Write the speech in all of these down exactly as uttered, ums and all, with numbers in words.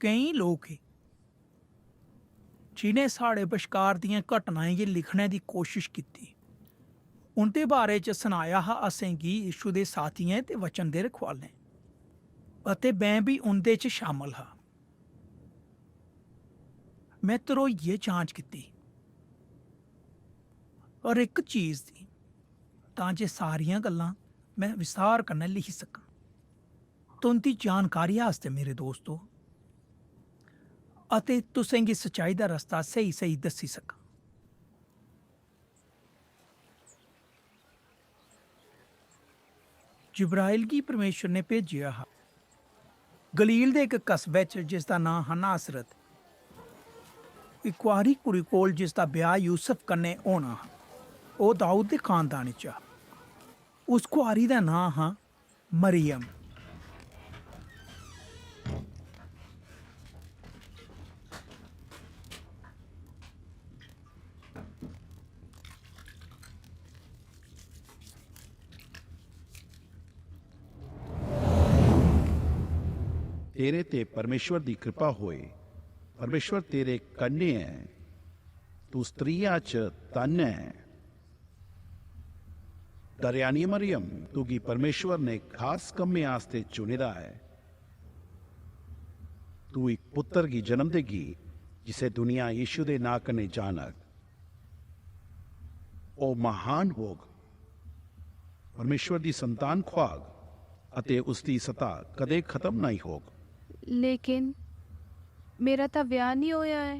केईं लोक हे जिनें साढ़े बश्कार दियें घटनाएं गी लिखने दी कोशश कीती। उं'दे बारे च सनाया हा असेंगी यीशु दे साथियें ते वचन दे रखवालें, अते मैं बी उं'दे च शामल हा। मैं ध्रोइयै जांच कीती, हर इक चीज दी, तां जे सारियां गल्लां मैं विस्तार कन्नै लिखी सकां। तुं'दी जानकारी आस्तै, मेरे दोस्तो, अते तुसेंगी सच्चाई दा रस्ता स्हेई-स्हेई दस्सी सकां। जिब्राइल गी परमेश्वर ने भेजेआ हा। गलील दे इक कस्बे च, जिसदा नां हा नासरत, इक कुआरी कुड़ी कोल, जिसदा ब्याह यूसुफ कन्नै होना हा। ओह दाऊद दे खानदान च हा। उस कुआरी दा नां हा मरियम। तेरे ते परमेश्वर दी कृपा होए। परमेश्वर तेरे कन्नै ऐ। तू स्त्रियां च धन ऐ। डरेआनी मरियम, तुगी परमेश्वर ने खास कम्मै आस्तै चुने दा ऐ। तू इक पुत्तर गी जन्म देगी, जिसे दुनिया यीशु दे नां कन्नै जानग। ओह महान होग, परमेश्वर दी संतान खुआग, अते उसदी सत्ता कदें खत्म नहीं होग। लेकिन मेरा तां ब्याह निं होआ ऐ।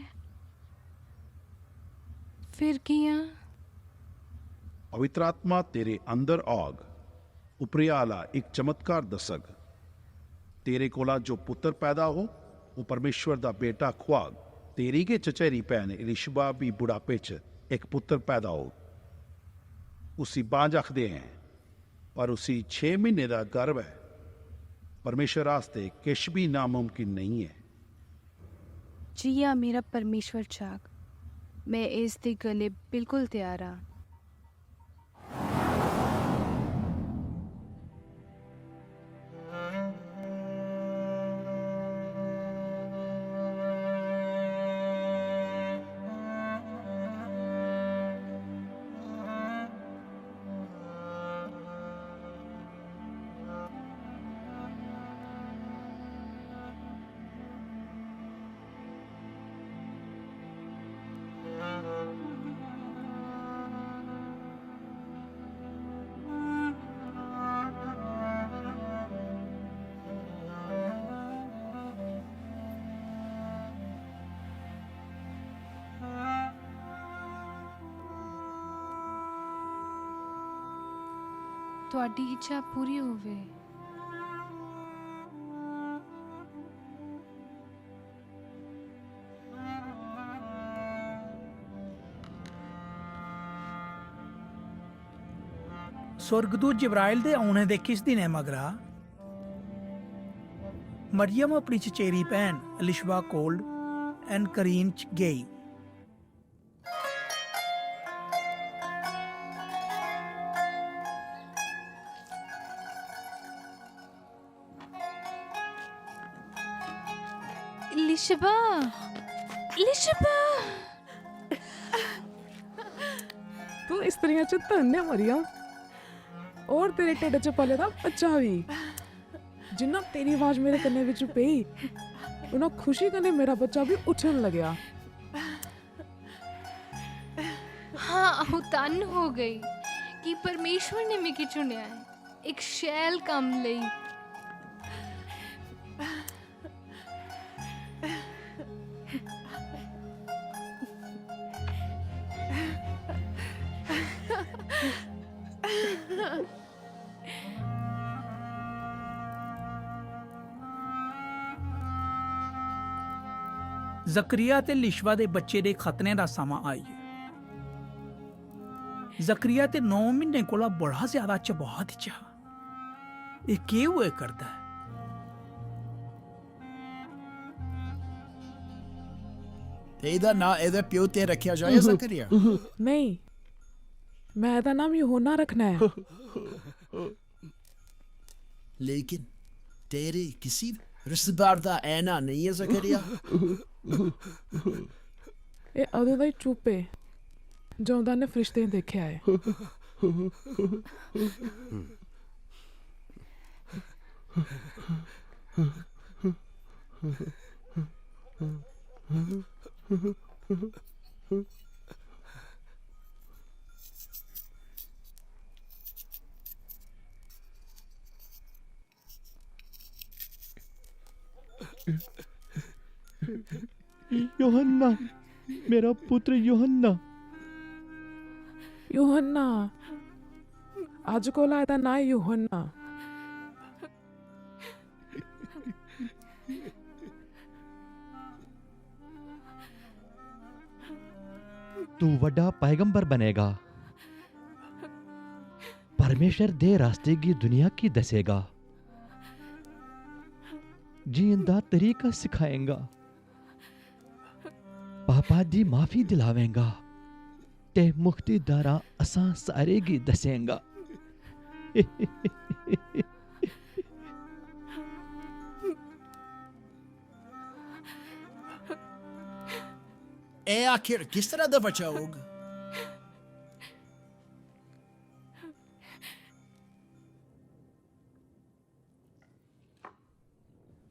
फिर कि'यां? पवित्र आत्मा तेरे अंदर औग, उपरे आह्ला इक चमत्कार दस्सग। तेरे कोला जो पुत्तर पैदा हो, ओह परमेश्वर दा बेटा खुआग। तेरी गै चचेरी भैन इलिशबा बी बुढ़ापे च इक पुत्तर पैदा होग। उसी बांझ आखदे हैं, पर उसी छे म्हीने दा गर्भ ऐ। परमेश्वर आस्तै किश बी नामुमकिन नेईं ऐ। जि'यां मेरा परमेश्वर चाहग, मैं इस दे गल्ले बिल्कुल त्यार आं। ਤੁਹਾਡੀ ਇੱਛਾ ਪੂਰੀ ਹੋਵੇ। सुर्गदूत जिब्राइल दे औने दे किश दिनें मगरा मरियम अपनी चचेरी भैन अलिशबा कोल एन करीन च गेई। लिशबा, लिशबा। तू इस्त्रियां च धन्य ऐ, मरियम, और तेरे ढिड्ड च पले दा बच्चा बी। जिन्ना तेरी आवाज मेरे कन्ने विच पेई, उन्ना खुशी कन्ने मेरा बच्चा भी उठन लगया। हाँ, अऊं धन्न हो गई कि परमेश्वर ने मिगी चुनेआ ऐ इक शैल कम्म लेई। जकरिया ते लिशबा दे बच्चे दे खतने दा समां आई गेआ। जकरिया ते नौ म्हीने कोला बड़ा ज्यादा चबाऽ च हा। एह् केह् होआ करदा ऐ? ते एह्दा नांऽ एह्दे प्यो ते रक्खेआ जाए, जकरिया? नेईं, मैं एह्दा नाम यूहन्ना रक्खना ऐ। लेकिन तेरे किसी रिस्तेदार दा ऐना नेईं ऐ, जकरिया। एह् अदूं दा ही चुप्प ऐ, जदूं दा इ'न्नै फरिश्तें गी दिक्खेआ ऐ। यूहन्ना, मेरा पुत्र यूहन्ना। यूहन्ना, अज्ज कोला एह्दा नांऽ यूहन्ना। तू बड्डा पैगंबर बनेगा, परमेश्वर दे रास्ते गी दुनिया गी दसेगा, जीन दा तरीका सिखाएगा, पापा दी माफी दिलावेगा ते मुक्ति दा राह असां सारे गी दसेगा। एह् आखिर किस तरह दा बच्चा होग?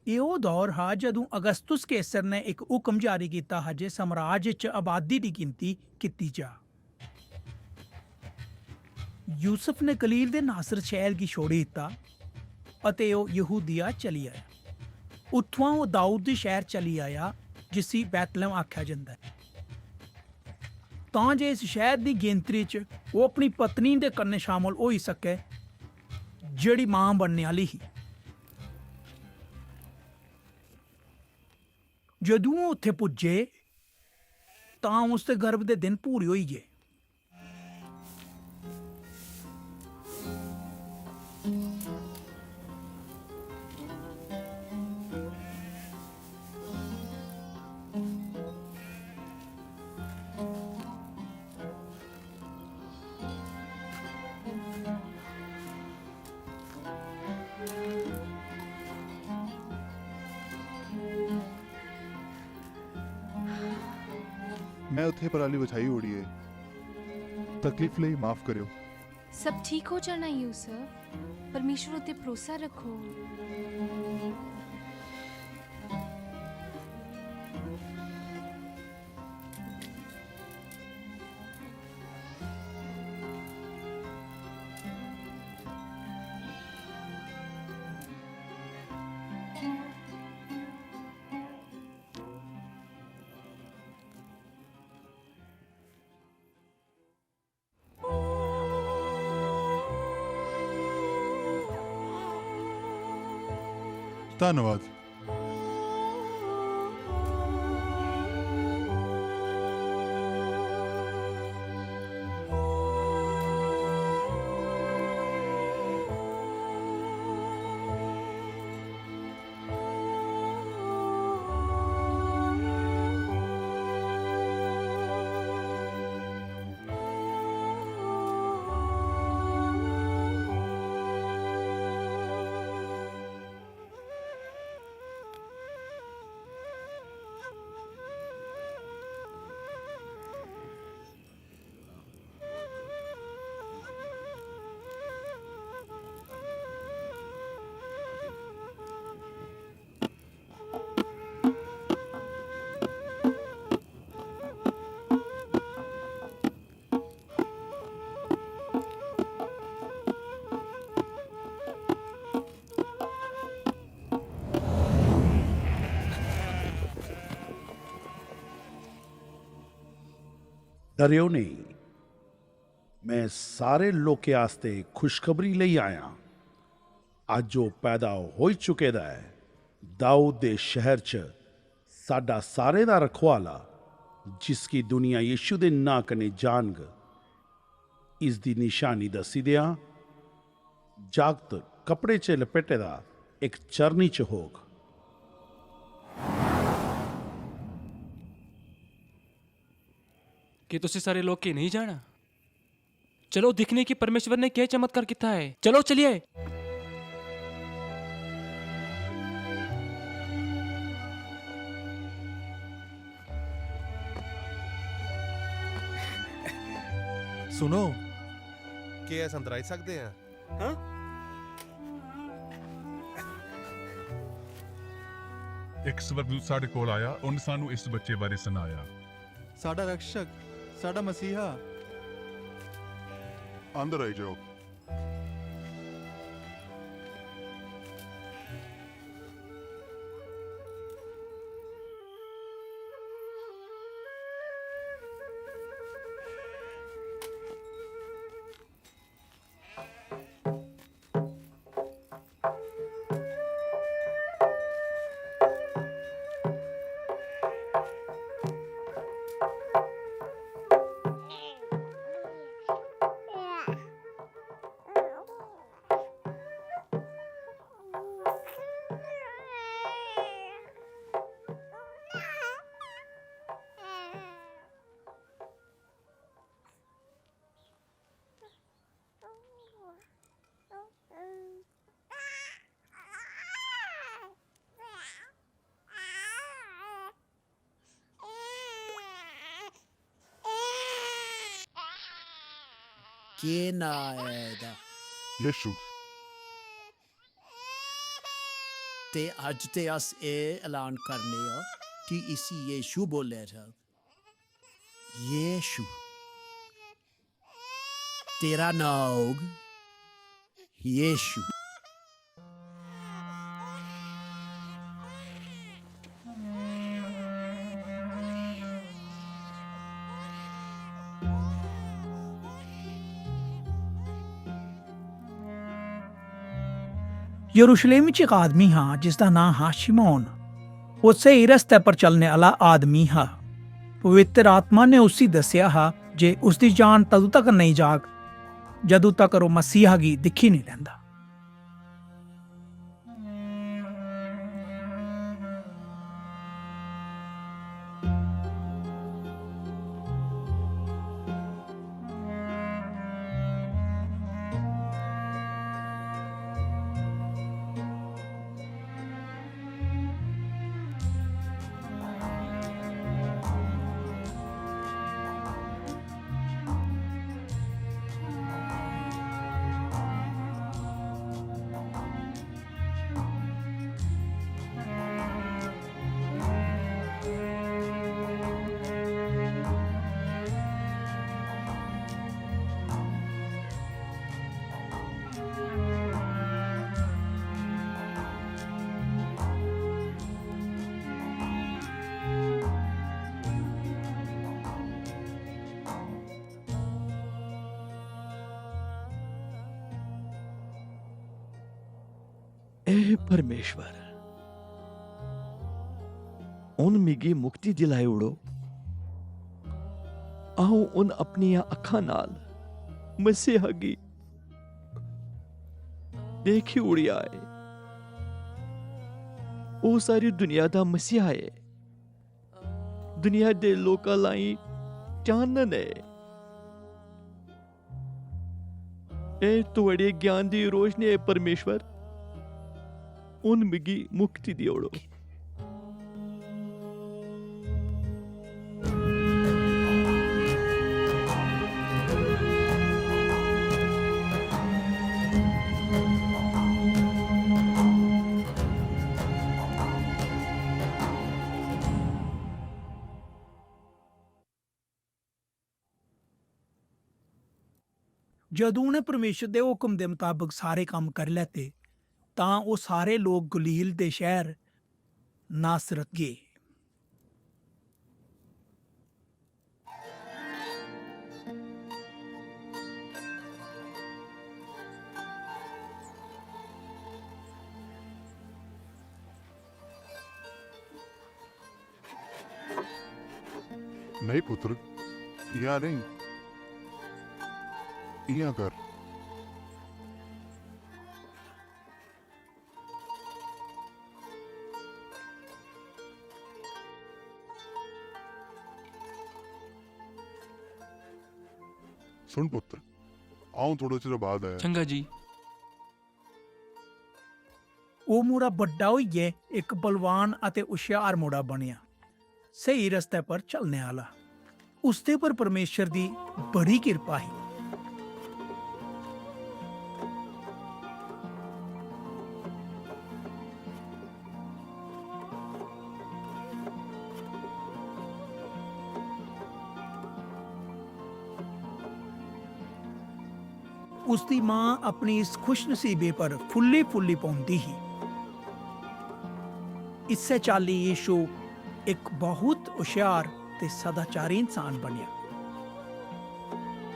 एह् ओह् दौर हा जदूं अगस्तुस कैसर ने इक हुकम जारी कीता हा जे साम्राज च आबादी दी गिनती कीती जा। यूसुफ ने गलील दे नासरत शैह्र गी छोड़ी दित्ता अते ओह् यहूदिया चली आया। उत्थुआं ओह् दाऊद दे शैह्र चली आया, जिसी बैतलहम आखेआ जंदा ऐ, तां जे इस शैह्र दी गिनतरी च ओह् अपनी पत्नी दे कन्नै शामल होई सकै, जेह्ड़ी मां बनने आह्ली ही। जदूं ओह् उत्थें पुज्जे, तां उसदे गर्भ दे दिन पूरे होई गे। मैं उत्थे पराली बछाई ओड़ी ऐ। तकलीफ लेई माफ करेओ। सब ठीक हो जाना, यूसुफ। परमेश्वर उत्ते भरोसा रखो। धन्नवाद। डरेओ नेईं, मैं सारे लोकें आस्तै खुशखबरी लेई आया। अज्ज ओह् पैदा होई चुके दा ऐ, दाऊद दे शैह्र च साडा सारें दा रखवाला, जिसगी दुनिया यीशु दे नांऽ कन्नै जानग। इसदी निशानी दस्सी देआं, जागत कपड़े च लपेटे दा इक चरनी च होग। कि तुसें सारे लोकें नेईं जाना? चलो दिक्खने कि परमेश्वर ने केह् चमत्कार कित्ता ऐ। चलो चलिए। सुनो। केह् अस अंदर आई सकदे आं? हाँ? ਇੱਕ ਸਵਰਗਦੂਤ ਸਾਡੇ ਕੋਲ ਆਇਆ, ਉਹਨੇ ਸਾਨੂੰ ਇਸ ਬੱਚੇ ਬਾਰੇ ਸੁਣਾਇਆ। ਸਾਡਾ ਰਕਸ਼ਕ, ਸਾਡਾ ਮਸੀਹਾ। ਅੰਦਰ ਆਈ ਜਾਓ। केह् नांऽ ऐ एह्दा? यीशु। ते अज्ज ते अस एह् ऐलान करने आं कि इसी यीशु बोलेआ जाग। यीशु। तेरा नांऽ होग यीशु। यरूशलेम च इक आदमी हा जिसदा नांऽ हा शिमोन। ओह् स्हेई रस्ते पर चलने आह्ला आदमी हा। पवित्र आत्मा ने उसी दस्सेआ हा जे उसदी जान तदूं तक नेईं जाग जदूं तकर ओह् मसीहा गी दिक्खी नेईं लैंदा। ऐ परमेश्वर, हुन मिगी मुक्ति दिलाई ओड़ो। अ'ऊं हुन अपनियां अक्खां नाल मसीहा गी देखी ओड़ेआ ऐ। ओह् सारी दुनिया दा मसीहा ऐ। दुनिया दे लोकां लाइ चानन ऐ। एह् थुआड़े ज्ञान दी रोशनी ऐ, परमेश्वर। हुन मिगी मुक्ति देई ओड़ो। जदूं उ'नें परमेश्वर दे हुकम दे मताबक सारे कम्म करी लैते, तां ओह् सारे लोक गलील दे शैह्र नासरत गे। नेईं पुत्र, इ'यां नेईं, इ'यां कर। सुन पुत्र, अ'ऊं थोड़े चिर बाद आया। चंगा जी। ओह् मुड़ा बड्डा होइयै इक बलवान अते हुश्यार मुड़ा बनेआ, स्हेई रस्ते पर चलने आह्ला। उसदे पर परमेश्वर दी बड़ी किरपा ही। उसदी मां अपनी इस खुशनसीबी पर फुल्ली-फुल्ली पौंदी ही। इस्सै चाल्ली यीशु इक बहुत हुश्यार ते सदाचारी इंसान बनेआ।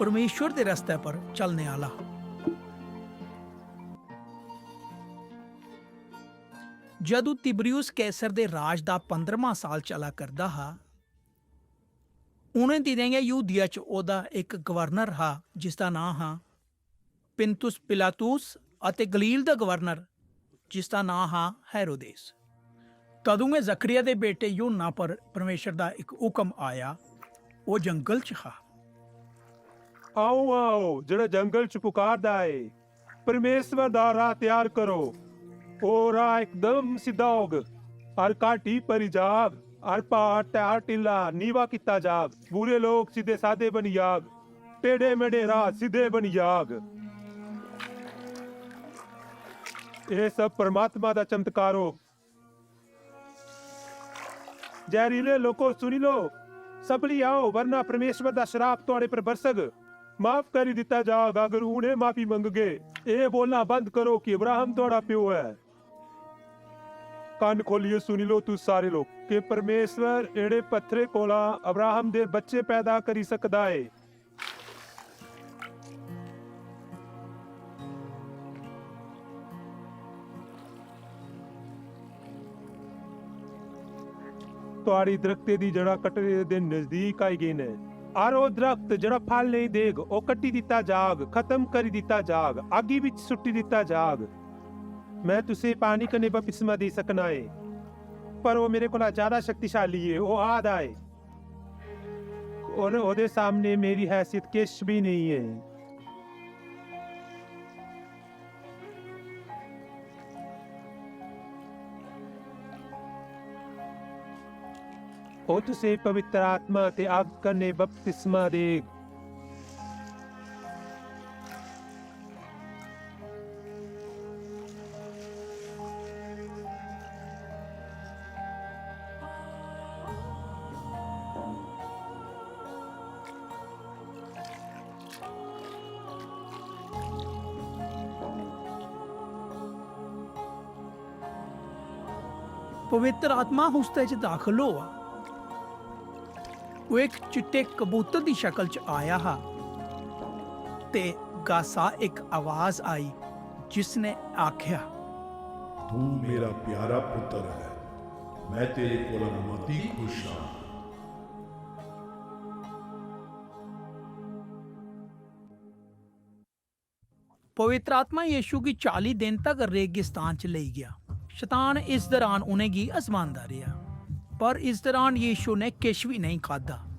परमेश्वर दे रस्ते पर चलने आह्ला। जदूं तिबिरियुस कैसर दे राज दा पंदरमां साल चला करदा हा, उ'नें दिनें गै यहूदिया च ओह्दा इक गवर्नर हा, जिसदा नांऽ हा पिन्तुस पिलातुस, अते गलील दा गवर्नर, जिसदा नांऽ हा हेरोदेस। तदूं गै जकर्याह दे बेटे यूहन्ना पर परमेश्वर दा इक हुक्म आया। ओह् जंगल च हा। आओ, आओ, जेह्ड़ा जंगल च पुकारदा ऐ, परमेश्वर दा राह त्यार करो। ओह् राह इकदम सिद्धा होग, हर घाटी भरी जाग, हर प्हाड़ ते हर टिल्ला नीवा कीता जाग, बुरे लोक सिद्धे सादे बनी जाग, टेढ़े मेढ़े राह सिद्धे बनी जाग। एह् सब परमात्मा दा चमत्कार होग। जैहरीले लोको, सुनी लो, सबली आओ, वरना परमेश्वर दा श्राप थुआड़े पर बरसग। माफ करी दित्ता जाग अगर उ'नें माफी मंगगे। एह् बोलना बंद करो कि अब्राहम थुआड़ा प्यो ऐ। कन्न खोलियै सुनी लो तुस सारे लोक, कि परमेश्वर एड़े पत्थरे कोला अब्राहम दे बच्चे पैदा करी सकदा ऐ। थुआड़ी दरख्ते दी जड़ा कटने दे दिन नजदीक आई गए न। हर ओह दरख्त जेड़ा फल नेई देग, ओह कट्टी दिता जाग, खत्म करी दिता जाग, अग्गी बिच सुट्टी दिता जाग। मैं तुसें पानी कन्नै बपतिस्मा देई सकना ऐ, पर ओह मेरे कोला ज्यादा शक्तिशाली ऐ, ओह आ दा ऐ। और ओहदे सामने मेरी हैसियत किश भी नेई ऐ। ओह तुसें पवित्र आत्मा ते अग्ग कन्नै बपतिस्मा देग। पवित्र आत्मा उसदे च दाखल होआ। ओह इक चिट्टे कबूतर दी शकल च आया हा ते गासा इक आवाज आई, जिसने आख्या, "तू मेरा प्यारा पुत्र है, मैं तेरे कोला मती खुश हां।" पवित्र आत्मा यीशु गी चाली दिन तगर रेगिस्तान च लेई गेआ। शतान इस दरान उ'नेंगी अजमांदा रेहा, पर इस दरान यीशु ने किश बी नेईं खाद्धा।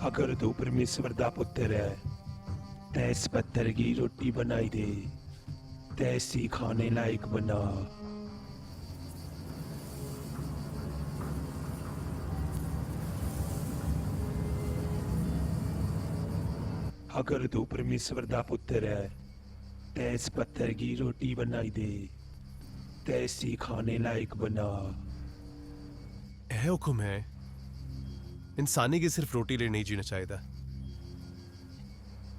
अगर तू परमेश्वर दा पुत्तर ऐ, ते इस पत्थर गी रोटी बनाई दे, ते इसी खाने लायक बना। अगर तू परमेश्वर दा पुत्तर ऐ, ते इस पत्थर गी रोटी बनाई दे, ते इसी खाने लायक बना। यह हुक्म है, इंसानी गी सिर्फ रोटी लेई नेईं जीना चाहिदा,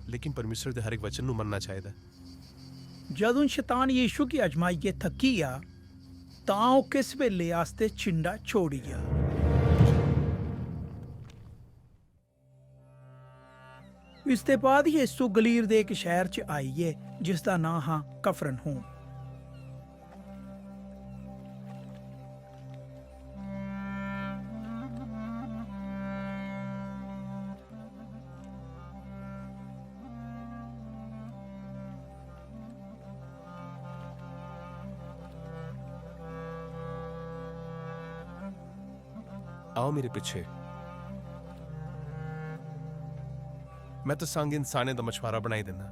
लेकिन परमेश्वर दे हर इक वचन नू मनना चाहिदा। जदुं शैतान यीशु गी अजमाइयै थक्की गेआ, तां ओह किस बेले आस्तै चिंडा छोड़ी गेआ। इसदे बाद यीशु गलील दे इक शैहर च आई गे, जिसदा नां हा कफरनहूम। आओ मेरे पिछे। मैं तुसांगी इंसानें दा मछुआरा बनाई दिन्ना।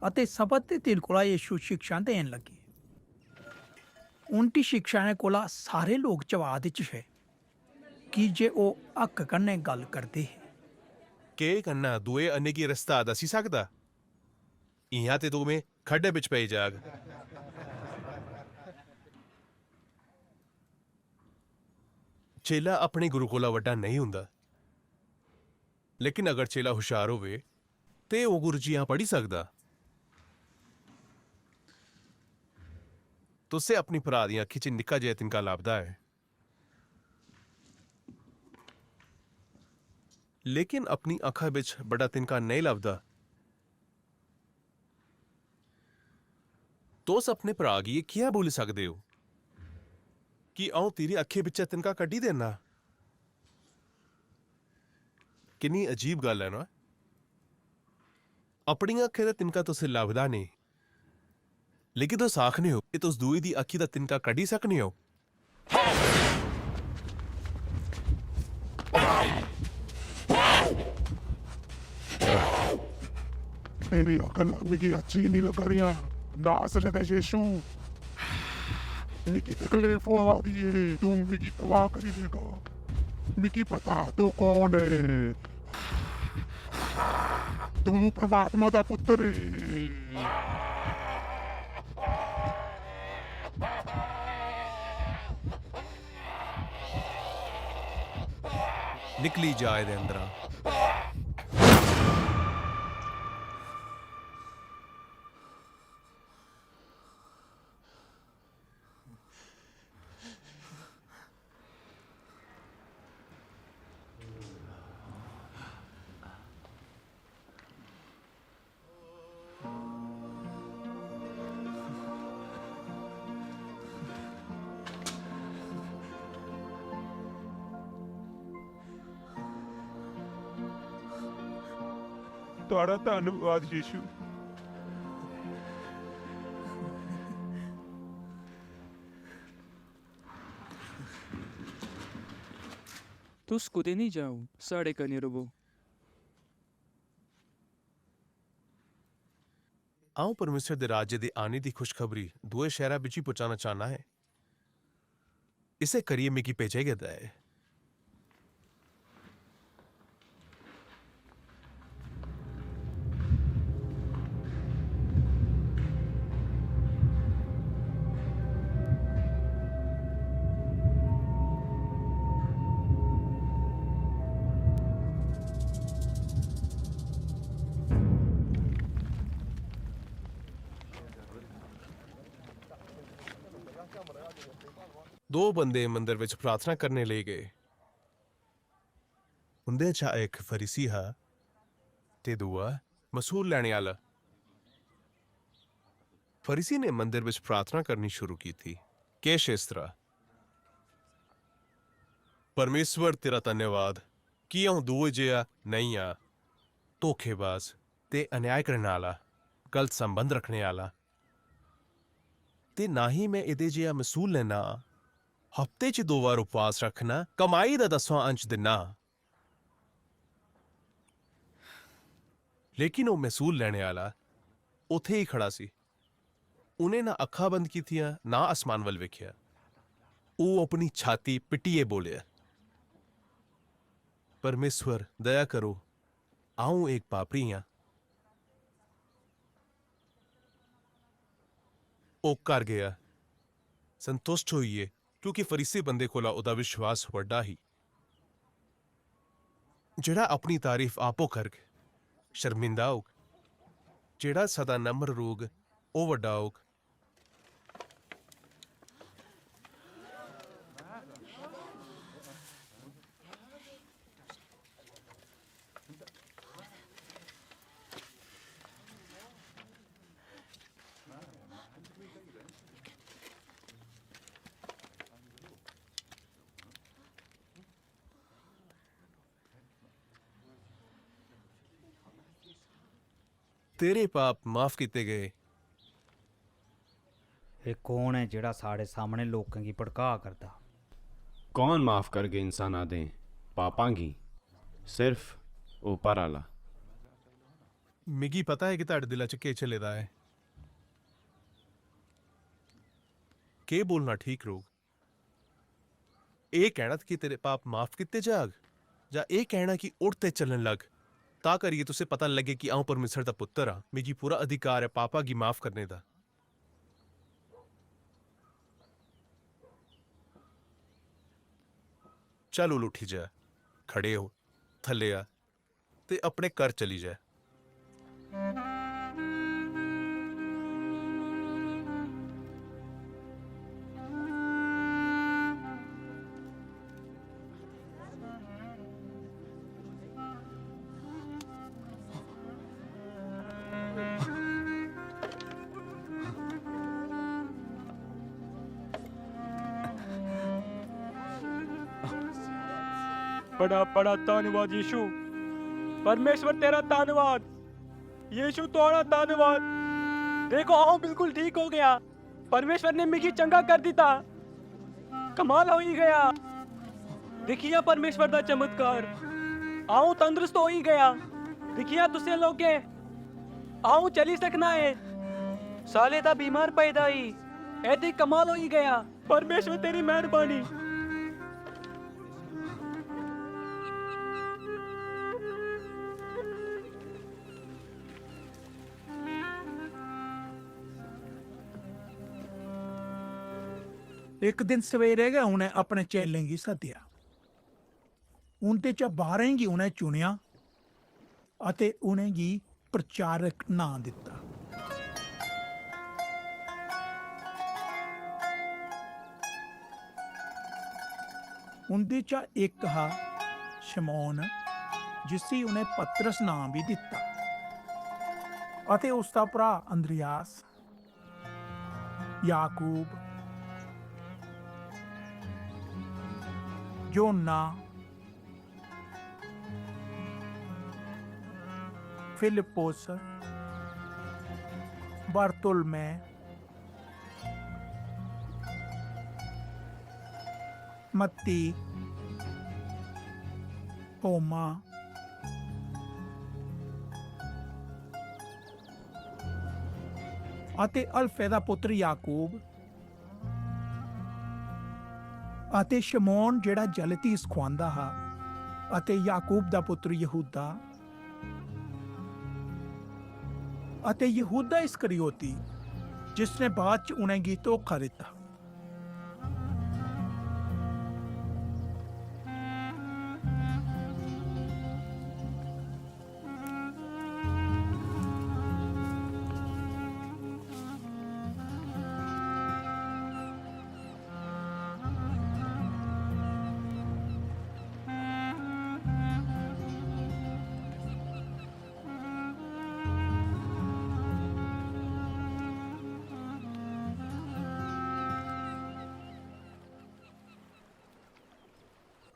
अते सबत दे दिन कोला यीशु शिक्षा देन लगे। उंदी शिक्षाएं कोला सारे लोक चबाद च हे, की जे ओह हक कन्ने गल्ल करदे हे। केह कन्ना दुए अन्ने गी रस्ता दसी सकदा? इयां ते दुए खड्डे बिच पेई जाग। चेला अपने गुरु कोला वड्डा नेई हुंदा, लेकिन अगर चेला हुशार होवे, ते ओह गुरु जियां पढ़ी सकदा। तुसें अपनी भ्रा दियां अक्खीं च निक्का जेहा तिनका लभदा ऐ, लेकिन अपनी अक्खा बिच बड्डा तिनका नेई लभदा। तुस अपने भ्रा गी एह कियां बोली सकदे ओ कि अऊं तेरी अक्खीं बिच्चा तिनका कड्ढी देना? किन्नी अजीब गल्ल ऐ ना? अपनियां अक्खीं दा तिनका तुसें लभदा नेई, लेकिन तुस आखने ओ कि तुस दूए दी अक्खी दा तिनका कड्ढी सकने ओ। तेरी अकल मिगी अच्छी नहीं लग रही। नासरत दा यीशु, मिगी तकलीफ होआ दी है, तू मिगी तबाह करी देगा। मिगी पता तू कौन है। तू परमात्मा दा पुत्र है। निकली जा एह्दे अंदरा। थुआढ़ा धन्नवाद, यीशु। तुस कुतै निं जाओ, साढ़े कन्नै र'वो। अ'ऊं परमेसर दे राज्य दे आने दी खुशखबरी दुए शैह्रा बिच बी पहुंचाना चाह्न्ना ऐ। इसै करियै मिगी भेजेआ गेदा ऐ। दो बंदे मंदर विच प्रार्थना करने लेई गए। उंदे चा इक फरीसी हा ते दूआ मसूल लैने आह्ला। फरीसी ने मंदर विच प्रार्थना करनी शुरू कीती। किश इस तरह, "परमेश्वर, तेरा धन्यवाद कि अ'ऊं दूए जेहा नेईं आं, धोखेबाज ते अन्याय करने आह्ला, गलत संबंध रखने आह्ला, ते ना ही में एह्दे जेहा मसूल लैना। हफ्ते च दो बार उपवास रखना, कमाई दा दसवां अंश दिन्ना।" लेकिन ओह् मसूल लैने आह्ला उत्थै ही खड़ा सी। उ'नें ना अक्खां बंद कीतियां, ना आसमान वल वेखेआ। ओह् अपनी छाती पिट्टियै बोलेआ, "परमेश्वर, दया करो, अ'ऊं इक पापी आं।" ओह् घर गेआ, संतुष्ट होइयै, क्योंकि फरीसी बंदे कोला ओह्दा विश्वास बड्डा ही। जेह्ड़ा अपनी तारीफ आपो करग, शर्मिंदा होग। जेह्ड़ा सदा नम्र रौह्ग, ओह् बड्डा होग। तेरे पाप माफ कीते गए। एह् कौन ऐ जेह्ड़ा साढ़े सामने लोकें गी भड़का करदा? कौन माफ करग इंसानां दे पापां गी? सिर्फ उप्पर आह्ला। मिगी पता ऐ कि तुआढ़े दिला च केह् चले दा ऐ। केह् बोलना ठीक रौह्ग? एह् कैह्ना कि तेरे पाप माफ कीते जाग, जां एह् कैह्ना कि उठ ते चलन लग, तां करियै तुसें पता लग्गे कि अ'ऊं परमेसर दा पुत्तर आं? मिगी पूरा अधिकार ऐ पापा गी माफ करने दा। चल, हुन उठी जा, खड़े हो, थल्ले आ, ते अपने घर चली जा। बड़ा, बड़ा धन्नवाद यीशु। परमेश्वर तेरा धन्नवाद। यीशु थुआढ़ा धन्नवाद। देखो, अ'ऊं बिल्कुल ठीक हो गया। परमेश्वर ने मिगी चंगा कर दित्ता। कमाल होई गया। दिक्खिया परमेश्वर दा चमत्कार। अ'ऊं तंदरुस्त होई गया। दिक्खिया तुसें लोकें, अ'ऊं चली सकना ऐ। साले दा बीमार पेदा ई। एह् ते कमाल होई गया। परमेश्वर तेरी मेहरबानी। इक दिन सवेरे गै उ'नें अपने चेलें गी सद्देआ। उं'दे चा बारें गी उ'नें चुनेआ अते उ'नेंगी प्रचारक नांऽ दित्ता। उं'दे चा इक हा शमौन, जिसी उ'नें पतरस नांऽ बी दित्ता, अते उसदा भ्राऽ अन्द्रियास, याकूब, योना, फिलिप्पुस, बरतुल्मै, मत्ती, थोमा, अते हल्फे दा पुत्र याकूब, अते शमौन जेड़ा जलतीस खुआंदा हा, अते याकूब दा पुत्र यहूदा, अते यहूदा इस्करियोती, जिसने बाद च उनेंगी धोखा दिता।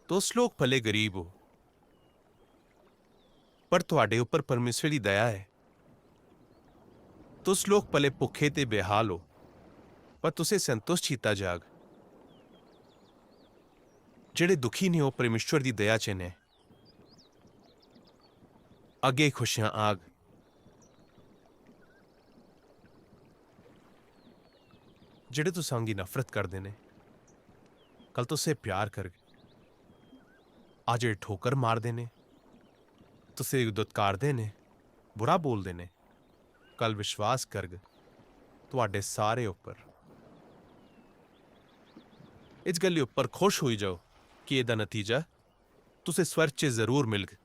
तुस लोक भले गरीब ओ, पर थुआड़े उप्पर परमेसरे दी दया ऐ। तुस लोक भले भुखे ते बेहाल ओ, पर तुसें संतुष्ट कित्ता जाग। जेड़े दुखी ने, ओह परमेसर दी दया च ने। अग्गें खुशियां आग। जेड़े तुसां गी नफरत करदे ने, कल तुसें प्यार करग। अज्ज जेड़े ठोकर मारदे ने, तुसें गी दुत्कारदे ने, बुरा बोलदे ने, कल विश्वास करग तुआडे सारे उप्पर। इस गल्ली उप्पर खुश होई जाओ कि एदा नतीजा तुसें स्वर्ग च जरूर मिलग।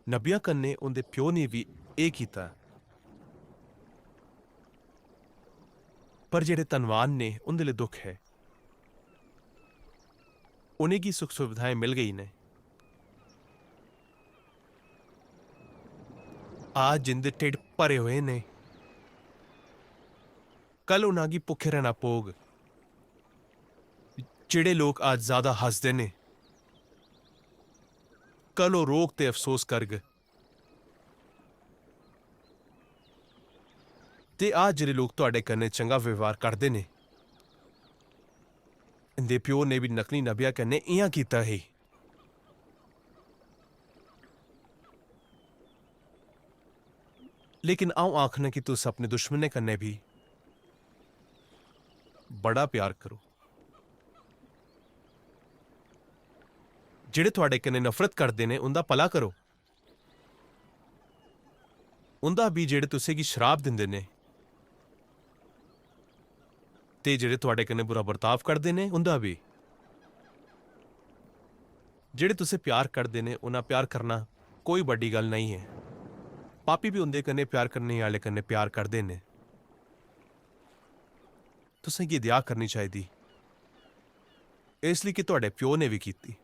नबियां कन्ने उंदे प्यो ने भी ए कित्ता। पर जेड़े धनवान ने, उंदे लेई दुख ऐ। उनेंगी सुख सुविधाएं मिल गई ने। आज जिंदे ढिड भरे हुए ने, कल उन्हां गी भुखे रहना पौग। जेड़े लोक आज ज्यादा हसदे ने, कल ओह रोग ते अफसोस करग। ते आज जेड़े लोक तुआडे कन्ने चंगा व्यवहार करदे ने, इंदे प्यो ने भी नकली नबियां कन्ने इयां कित्ता ही। लेकिन अ'ऊं आखना कि तुस अपने दुश्मनें कन्नै बी बड़ा प्यार करो। जेह्ड़े थुआड़े कन्नै नफरत करदे ने, उं'दा भला करो। उं'दा बी जेह्ड़े तुसें गी श्राप दिंदे ने, ते जेह्ड़े थुआड़े कन्नै बुरा बर्ताव करदे ने, उं'दा बी। जेह्ड़े तुसें प्यार करदे ने, उन्ना प्यार करना कोई बड्डी गल्ल नेईं ऐ। पापी बी उं'दे कन्नै प्यार करने आह्ले कन्नै प्यार करदे ने। तुसें गी दया करनी चाहिदी, इसलेई कि थुआड़े प्यो ने बी कीती।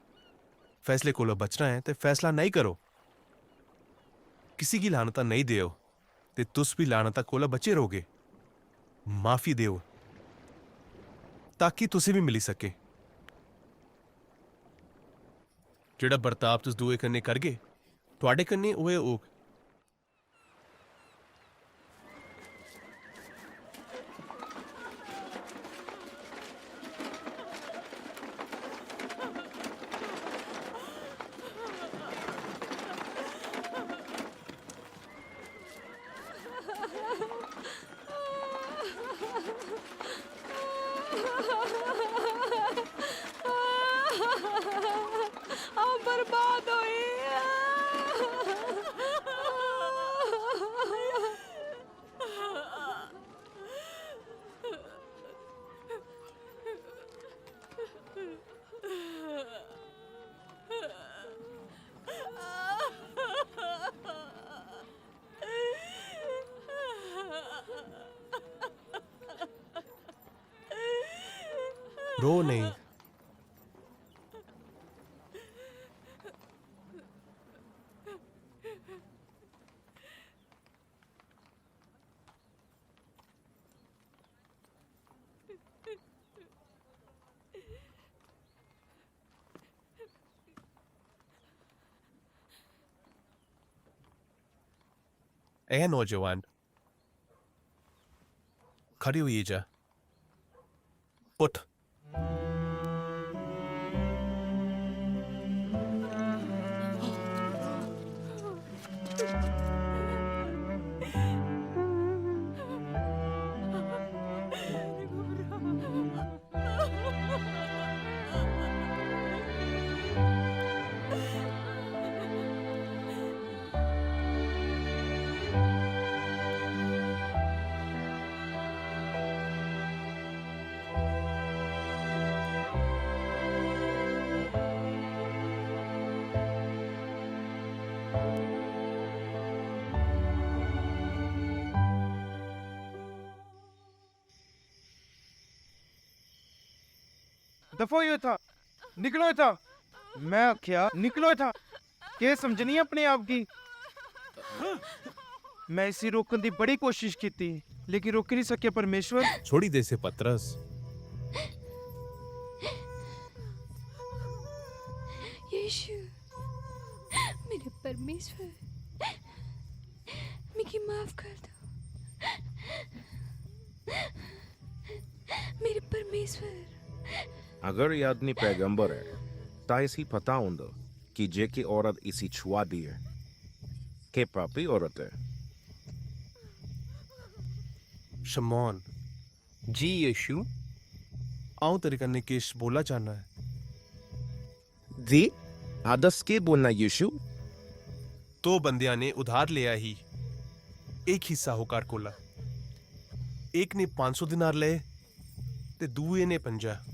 फैसले कोला बचना ऐ ते फैसला नेईं करो। किसी गी लानतां नेईं देओ, ते तुस बी लानतां कोला बचे रहोगे। माफी देओ, ताकि तुसें बी मिली सके। जेह्ड़ा बर्ताव तुस दुए कन्नै करगे, थुआड़े कन्नै उ'ऐ होग। अ'ऊं बर्बाद होई। रो नेईं। ए नौजवान, खड़ी होइयै जा। उठ। दफा होई इत्थां, निकलो इत्थां। मैं आखेआ, निकलो इत्थां। केह् समझनी अपने आप गी? मैं इसी रोकन दी बड़ी कोशिश कीती, लेकिन रोकी नहीं सकेआ, परमेश्वर। छोड़ी दे इसे, पतरस। यीशु, मेरे परमेश्वर, मिगी माफ कर दो। मेरे परमेश्वर। अगर एह् आदमी पैगंबर ऐ, तां इसी पता होंदा कि जेह्की औरत इसी छुआ दी ऐ, केह् पापी औरत ऐ। शमौन। जी यीशु। अ'ऊं तेरे कन्नै किश बोलना चाह्न्ना ऐ। जी, आदस केह् बोलना यीशु? दो बंदेआं ने उधार लेआ ही, इक ही साहूकार कोला। इक ने पंज सौ दिनार लए ते दूए ने पंजाह्।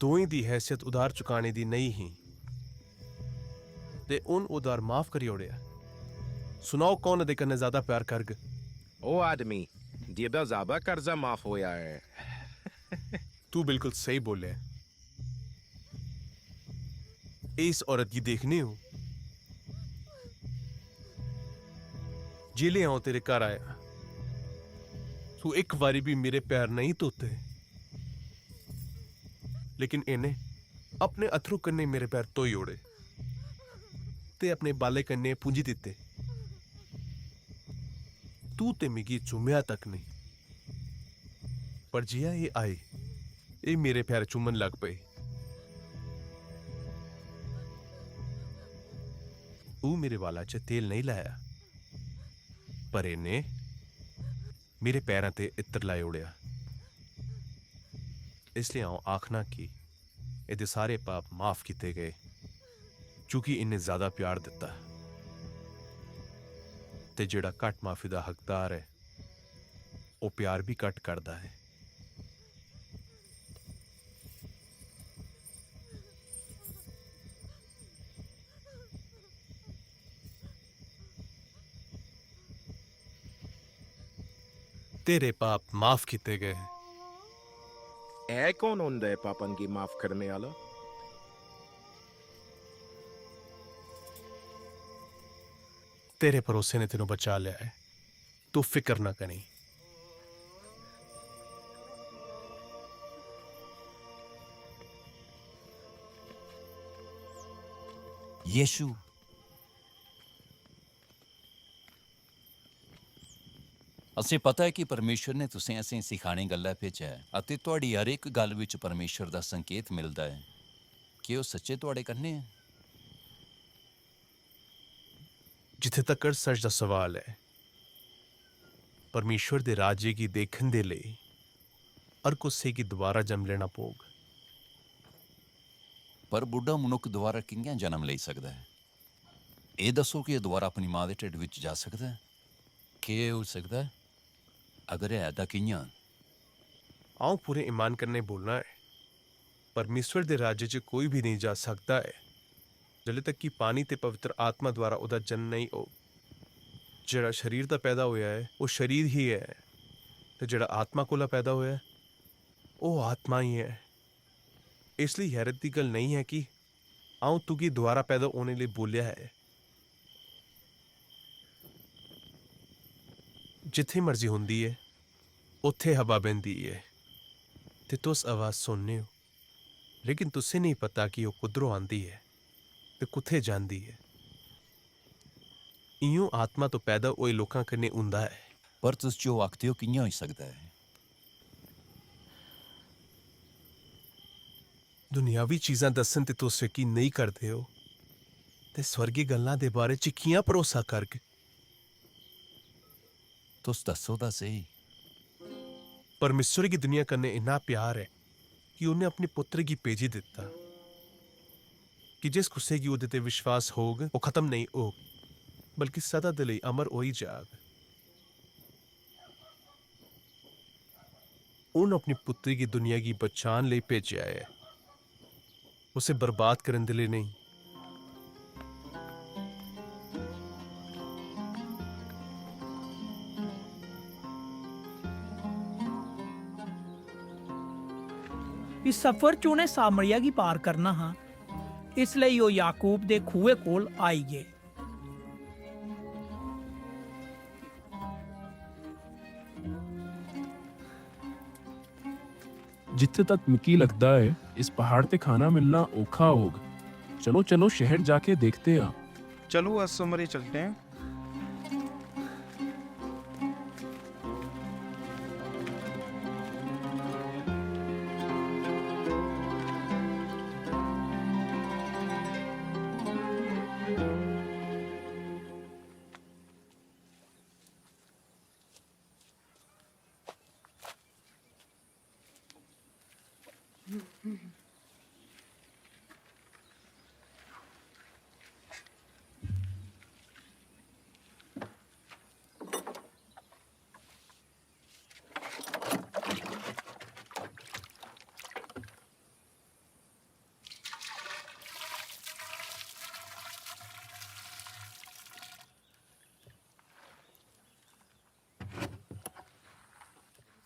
दोएं दी हैसियत उधार चुकाने दी नेई ही, ते उन उधार माफ करी ओड़ेआ। सुनाओ, कौन एह्दे कन्नै ज्यादा प्यार करग? ओह् आदमी जेह्दा ज्यादा कर्जा माफ होआ ऐ। तू बिल्कुल स्हेई बोल्लेआ। एह् इस औरत गी देखने ओ? जिसलै अ'ऊं तेरे घर आया, तू इक बारी बी मेरे पैर नेईं धोते, लेकिन इ'न्नै अपने अत्थरू कन्नै मेरे पैर धोई ओड़े ते अपने बालें कन्नै पूंजी दित्ते। तू ते मिगी चुम्मेआ तक नेईं, पर जि'यां एह् आए, एह् मेरे पैर चुम्मन लग पे। ओह् मेरे बाला च तेल नेईं लाया, पर इ'न्नै मेरे पैरां ते इत्तर लाई ओड़ेआ। इसलेई अ'ऊं आखना कि एह्दे सारे पाप माफ कीते गए, क्योंकि इ'न्नै ज्यादा प्यार दित्ता। ते जेह्ड़ा घट्ट माफी दा हकदार ऐ, ओह् प्यार बी घट्ट करदा ऐ। तेरे पाप माफ कीते गए। ऐ कौन होंदा ऐ पापन गी माफ करने आह्ला? तेरे भरोसे ने तेनों बचा लेआ ऐ। तू फिकर ना करीं। यीशु, असें पता ऐ कि परमेश्वर ने तुसें असें सिखाने गल्ला भेजेआ ऐ, अते तुआड़ी हर इक गल्ल विच परमेश्वर दा संकेत मिलदा ऐ। केह् ओह् सच्चे तुआड़े कन्ने ऐ? जित्थे तकर सच दा सवाल ऐ, परमेश्वर दे राज्य गी देखन दे लेई हर कुसै गी दोबारा जन्म लेना पौग। पर बुड्ढा मनुक्ख दोबारा कि'यां जन्म लेई सकदा ऐ? एह् दस्सो कि एह् दोबारा अपनी मां दे ढिड्ड विच जा सकदा ऐ? केह् होई सकदा ऐ? अगर है, तां कि'यां? अ'ऊं पूरे ईमान कन्नै बोलना ऐ, परमेश्वर दे राज्य च कोई बी नेईं जा सकदा ऐ, जले तक कि पानी ते पवित्र आत्मा द्वारा ओह्दा जन्म नेईं होग। जेह्ड़ा शरीर दा पैदा होया ऐ, ओह् शरीर ही ऐ, ते जेह्ड़ा आत्मा कोला पैदा होया ऐ, ओह् आत्मा ही ऐ। इसलेई हैरत दी गल्ल नेईं ऐ कि अ'ऊं तुगी दोबारा पैदा होने लेई बोलेआ ऐ। जित्थें मर्जी होंदी ऐ, उत्थें हवा बहंदी ऐ, ते तुस आवाज सुनने ओ, लेकिन तुसें नेईं पता कि ओह् कुद्धरों आंदी ऐ ते कुत्थें जांदी ऐ। इ'यों आत्मा तो पैदा होए लोकां कन्नै हुंदा ऐ। पर तुस जो आखदे ओ, कि'यां होई सकदा ऐ? दुनियावी चीजां दस्सन ते तुस यकीन नेईं करदे ओ, ते स्वर्गी गल्लां दे बारे च कि'यां भरोसा करग? तुस दस्सो तां सेही। परमेश्वर गी दुनिया कन्नै इन्ना प्यार ऐ कि उन्नै अपने पुत्तर गी भेजी दित्ता, कि जिस कुसै गी ओह्दे ते विश्वास होग, ओह् खत्म नेईं होग, बल्कि सदा दे लेई अमर होई जाग। उन अपने पुत्तरी गी दुनिया गी बचान लेई भेजेआ ऐ, उसे बर्बाद करन दे लेई नेईं। इस सफर च उ'नें सामरिया गी पार करना हा, इसलेई ओह् याकूब दे खूहे कोल आई गे। जित्थे तक मिकी लगदा ऐ, इस पहाड़ ते खाना मिलना औखा होग। चलो, चलो, शहर जाके देखते आं। चलो, अस समरे चलते हैं।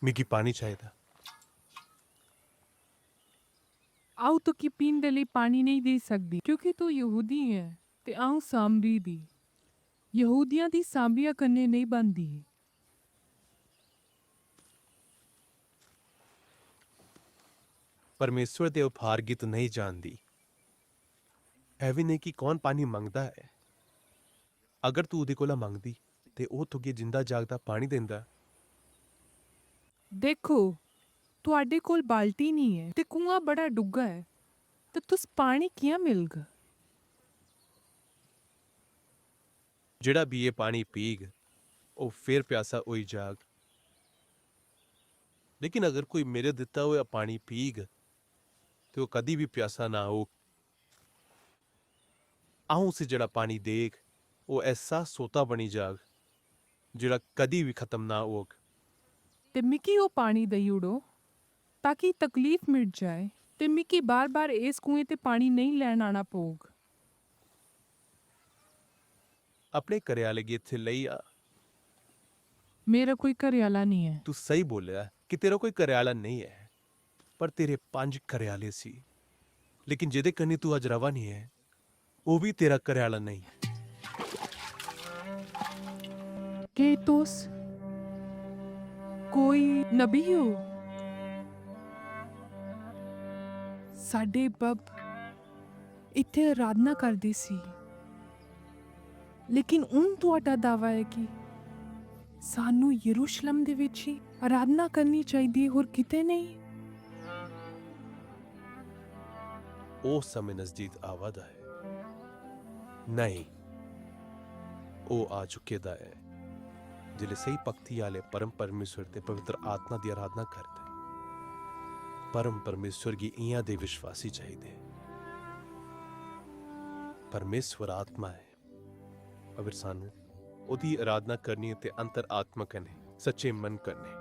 मिगी पानी चाहिदा। अ'ऊं तुगी पीन दे लेई पानी नेईं देई सकदी, क्योंकि तू यहूदी ऐ ते अ'ऊं सामरी दी। यहूदियां दी सामरिया कन्नै नेईं बनदी। परमेश्वर दे उपहार गी तू नेईं जानदी। ऐ बी नेईं कि कौन पानी मंगदा ऐ। अगर तू ओह्दे कोला मंगदी, ते ओह् तुगी जिंदा जागदा पानी दिंदा। देखो, तुआडे कोल बाल्टी नेईं ऐ, ते कुआं बड़ा डुग्गा ऐ, ते तुस पानी कि'यां मिलग? जेह्ड़ा बी एह् पानी पीग, ओह् फेर प्यासा होई जाग। लेकिन अगर कोई मेरे दित्ता होआ पानी पीग, ते ओह् कदी बी प्यासा ना होग। अ'ऊं उसी जेह्ड़ा पानी देग, ओह् ऐसा सोता बनी जाग, जेह्ड़ा कदी बी खत्म ना होग। ते मिगी ओह् पानी देई ओड़ो, ताकि तकलीफ मिट जाए, ते मिगी बार-बार इस कुएं ते पानी नेईं लैन आना पौग। अपने घरै आह्ले गी इत्थै लेई आ। मेरा कोई घरै आह्ला नेईं ऐ। तू स्हेई बोल्लेआ कि तेरा कोई घरै आह्ला नेईं ऐ, पर तेरे पंज घरै आह्ले सी। लेकिन जेह्दे कन्नै तू अज्ज रवा नी ऐ, ओह् बी तेरा घरै आह्ला नेईं। केह् तुस कोई नबी ओ? साढ़े बब्ब इत्थै अराधना करदे सी, लेकिन हून तुआडा दावा ऐ कि सानू यरूशलेम दे विच ही अराधना करनी चाहिदी, होर किते नेईं। ओह् समें नजदीक आवा दा ऐ। नेईं, ओह् आ चुके दा ऐ। जिसलै स्हेई भक्ति आह्ले परम परमेश्वर ते पवित्र आत्मा दी अराधना करदे, परम परमेश्वर गी इ'यां दे विश्वासी चाहिदे। परमेश्वर आत्मा ऐ, अगर सानू ओह्दी अराधना करनी ऐ ते अंतर आत्मा कन्नै, सच्चे मन कन्नै।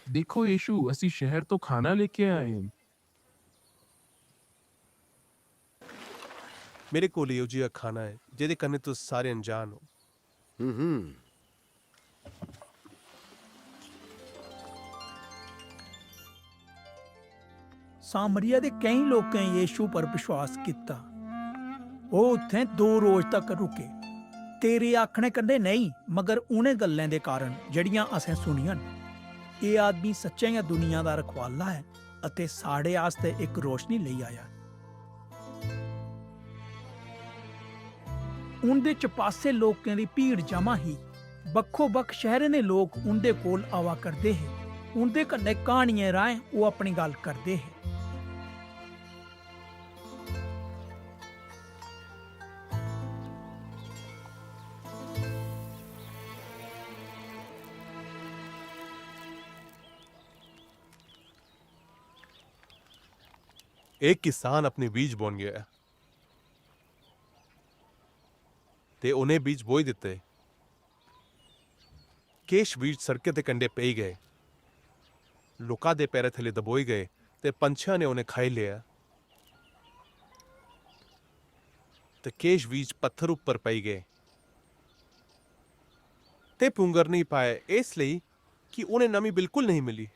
देखो यीशु, ਅਸੀਂ ਸ਼ਹਿਰ ਤੋਂ ਖਾਣਾ ਲੈ ਕੇ ਆਏ ਹਾਂ। मेरे कोल एहो जेहा खाना ऐ जेह्दे कन्नै तुस सारे अनजान ओ। सामरिया दे केईं लोकें यीशु पर विश्वास कीता। ओह् उत्थें दो रोज तक रुके। तेरे आखने कन्नै नेईं, मगर उ'नें गल्लें दे कारण जेह्ड़ियां असें सुनियां न। एह् आदमी सच्चें गै दुनिया दा रखवाला ऐ अते साढ़े आस्तै इक रोशनी लेई आया। उं'दे चपासे लोकें दी भीड़ जमा ही। बक्खो-बक्ख शैहरें दे लोक उं'दे कोल आवा करदे हे। उं'दे कन्नै क्हानियें राहें ओह अपनी गल्ल करदे हे। एक किसान अपने बीज बोन गया, ते उन्हें बीज बोई दित्ते। किश बीज सड़कें दे कंढे पेई गए, लोकां दे पैरें थल्ले दबोई गए, ते पंछियां ने उन्हें खाई लेआ। ते किश बीज पत्थर उप्पर पेई गए, ते पुंगर नेईं पाए, इस लेई कि उ'नें नमी बिल्कुल नेईं मिली।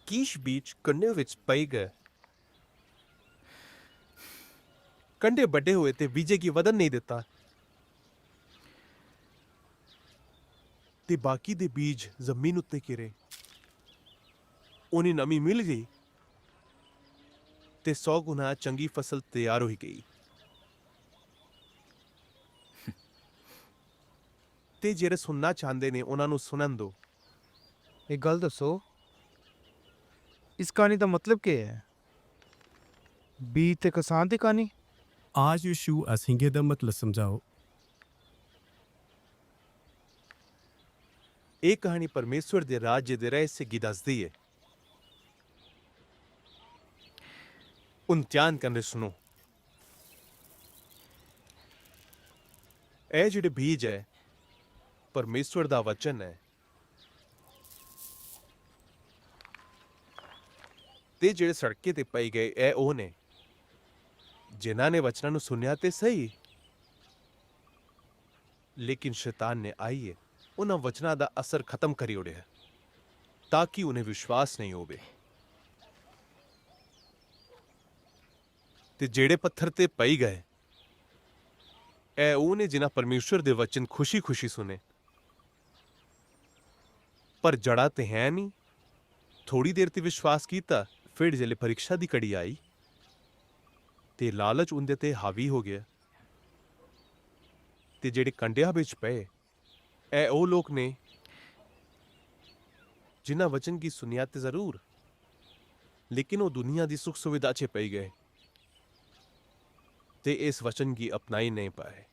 किश बीज कंढे विच पेई गए। कंढे बड्डे होए ते बीजे गी वधन नेईं दित्ता। ते बाकी दे बीज जमीन उत्ते घिरे। उ'नें नमी मिल गई ते सौ गुना चंगी फसल त्यार होई गई। ते जेह्ड़े सुनना चांह्दे ने, उन्हां नू सुनन दो। इक गल्ल दस्सो, इस क्हानी दा मतलब केह् ऐ? बीज ते किसान दी क्हानी? आज यीशु असेंगी एह्दा मतलब समझाओ। एह् क्हानी परमेश्वर दे राज्य दे रहस्य गी दसदी ऐ। हुन ध्यान कन्नै सुनो। एह् जेह्ड़े बीज ऐ, परमेश्वर दा वचन ऐ। ते जेह्ड़े सड़कें ते पेई गए, एह् ओह् ने जिन्हां ने वचनां नू सुनेआ ते सही, लेकिन शैतान ने आइयै उन्हां वचनां दा असर खत्म करी ओड़ेआ, ताकि उन्हें विश्वास नेईं होवे। ते जेह्ड़े पत्थर ते पेई गए, एह् ओह् ने जिन्हां परमेश्वर दे वचन खुशी-खुशी सुने, पर जड़ा ते है नी। थोड़ी देर ते विश्वास कीता, फिर जेल्लै परीक्षा दी घड़ी आई, ते लालच उं'दे ते हावी हो गेआ, ते जेह्ड़े कंडेआं बिच पे, एह् ओह् लोक ने जिन्हां वचन गी सुनेआ ते जरूर, लेकिन ओह् दुनिया दी सुख सुविधा च पेई गए ते इस वचन गी अपनाई नेईं पाए।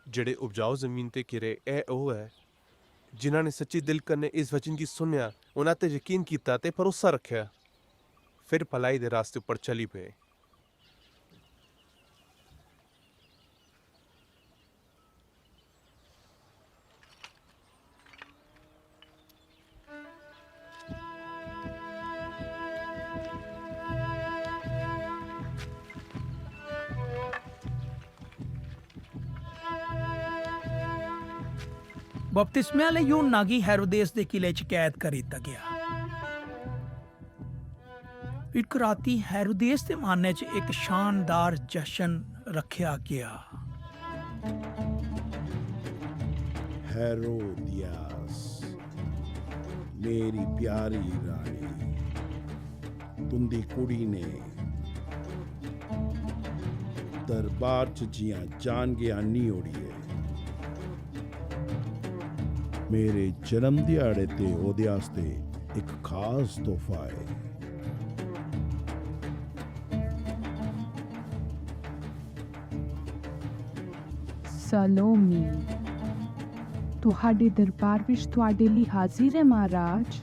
जेह्ड़े उपजाऊ जमीन ते किरे, एह् ओह् ऐ जिन्हां ने सच्चे दिल कन्नै इस वचन गी सुनेआ, उन्हां ते यकीन कीता ते भरोसा रखेआ, फिर भलाई दे रास्ते उप्पर चली पे। बपतिस्मे आह्ले यूहन्ना गी हेरोदेस दे किले च कैद करी दित्ता गेआ। इक राती हेरोदेस दे मानै च इक शानदार जश्न रक्खेआ गेआ। हेरोदियास, मेरी प्यारी रानी, तुंदी कुड़ी ने दरबार च जियां जान गै आनी ओड़ी ऐ। मेरे जन्म ध्याड़े ते ओह्दे आस्तै इक खास तोहफा ऐ। सलोमी, तुहाडे दरबार विच तुहाडे लेई हाजिर ऐ, महाराज।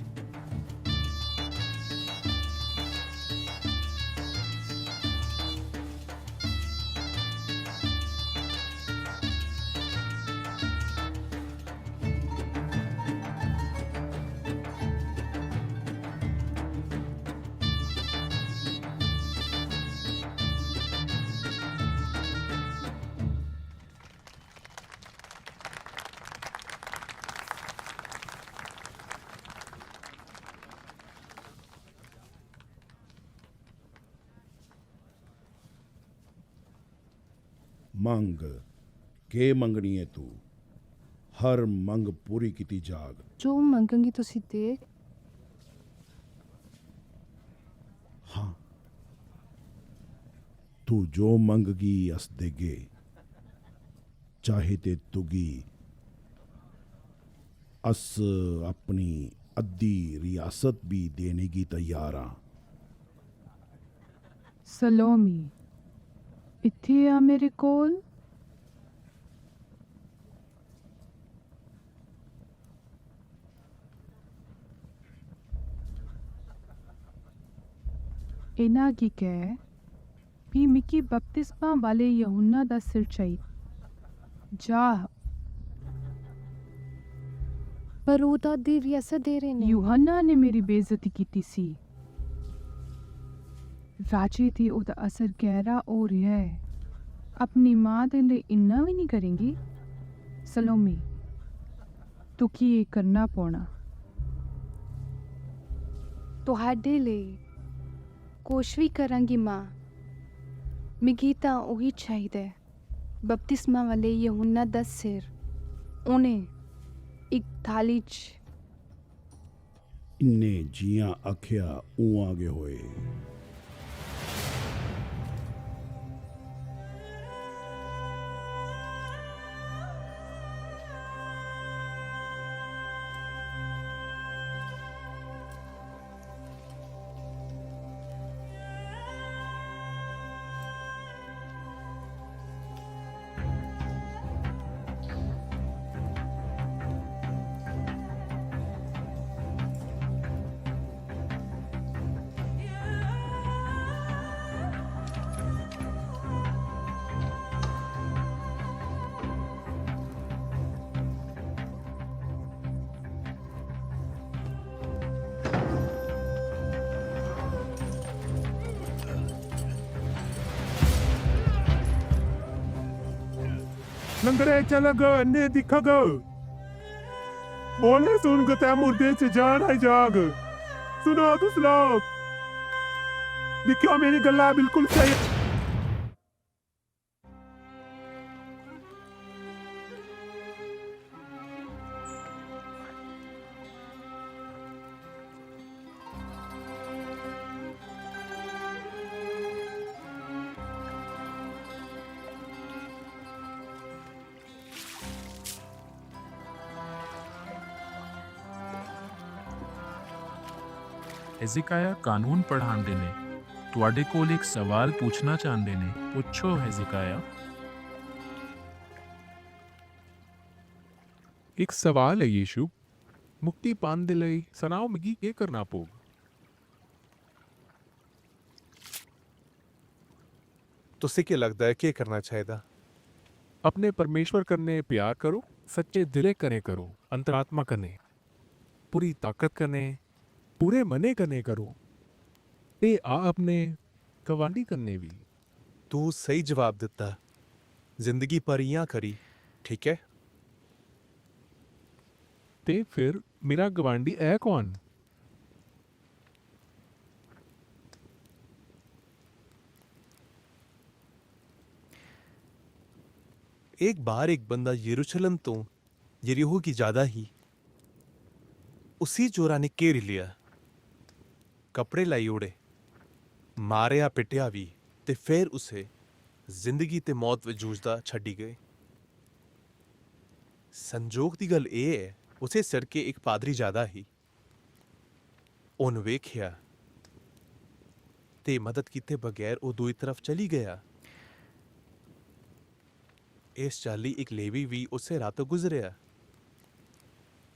मंग, केह् मंगनी ऐ तू? हर मंग पूरी कीती जाग। जो मंगेंगी तुसी देग। हां, तू जो मंगगी अस देगे, चाहे ते तुगी अस अपनी अद्धी रियासत बी देने गी तैयार आं। सलोमी, इत्थै आ मेरे कोल। इन्ना की कह, भी मिगी बपतिस्मा वाले यूहन्ना दा सिर चाहिदा। जा। पर ओह् तां अद्धी रियासत दे रहे ने। यूहन्ना ने मेरी बेइज्जती कीती सी। राजे ते ओह्दा असर गैहरा हो रेहा ऐ। अपनी मां दे लेई इन्ना बी निं करेंगी? सलोमी, तुगी एह् करना पौना। तुहाडे लेई कुछ बी करांगी, मां। मिगी तां उही चाहिदा ऐ, बपतिस्मा वाले यूहन्ना दा सिर। उ'नें इक थाली च इ'न्नै जि'यां आखेआ, उ'आं गै होए। लंगड़े चलग, अन्ने दिखग, बोले सुनग ते मुर्दे च जान आई जाग। सुनो तुस लोक, दिक्खेओ मेरी गल्ला बिल्कुल स्हेई। हिजकिय्याह कानून पढ़ांदे ने। तुहाडे कोल इक सवाल पुछना चांहदे ने। पुछो, हिजकिय्याह। इक सवाल ऐ, यीशु। मुक्ति पाने दे लेई सनाओ, मिगी केह् करना पौग? तुसें केह् लगदा ऐ, केह् करना चाहिदा? अपने परमेश्वर कन्नै प्यार करो, सच्चे दिलै कन्नै करो, अंतरात्मा कन्नै, पूरी ताकत कन्नै, पूरे मनै कन्नै करो। ते आ अपने गवांढी कन्नै बी। तू स्हेई जवाब दित्ता। जिंदगी भर इ'यां करी, ठीक ऐ? ते फिर मेरा गवांढी ऐ कौन? एक बार एक बंदा यरूशलेम तो यरीहो की ज्यादा ही। उसी चोरा ने घेरी लिया, कपड़े लाई ओड़े, मारेआ पिट्टेआ भी, ते फिर उसे जिंदगी ते मौत विच जूझदा छड्डी गए। संजोग दी गल्ल एह् ऐ, उसे सड़के इक पादरी ज्यादा ही। उन वेख्या ते मदद कीते बगैर ओह दूई तरफ चली गया। इस चाल्ली इक लेवी भी उसे राह तो गुजरेआ।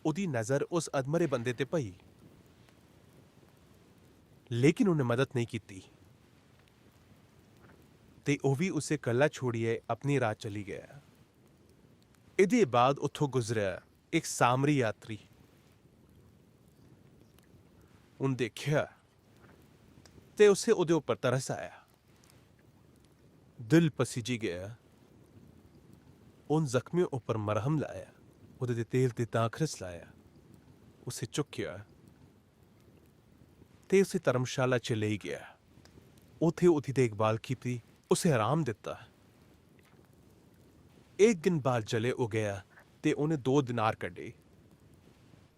ओहदी नजर उस अधमरे बंदे ते पई, लेकिन उन्हें मदद नेईं कीती, ते ओह भी उसे कल्ला छोड़ियै अपनी राह चली गया। एहदे बाद उत्थों गुजरेआ इक सामरी यात्री। उन देखिया ते उसे ओहदे उपर तरस आया। दिल पसीजी गया। उन जख्मियों उपर मरहम लाया, ओहदे ते तेल ते दाखरस लाया, उसे चुक्केआ ते उसे धर्मशाला च लेई गया। उत्थे ओहदी देखभाल कीती, उसे आराम दिता। एक दिन बाद जले ओह गया ते उन्हें दो दिनार कड्ढे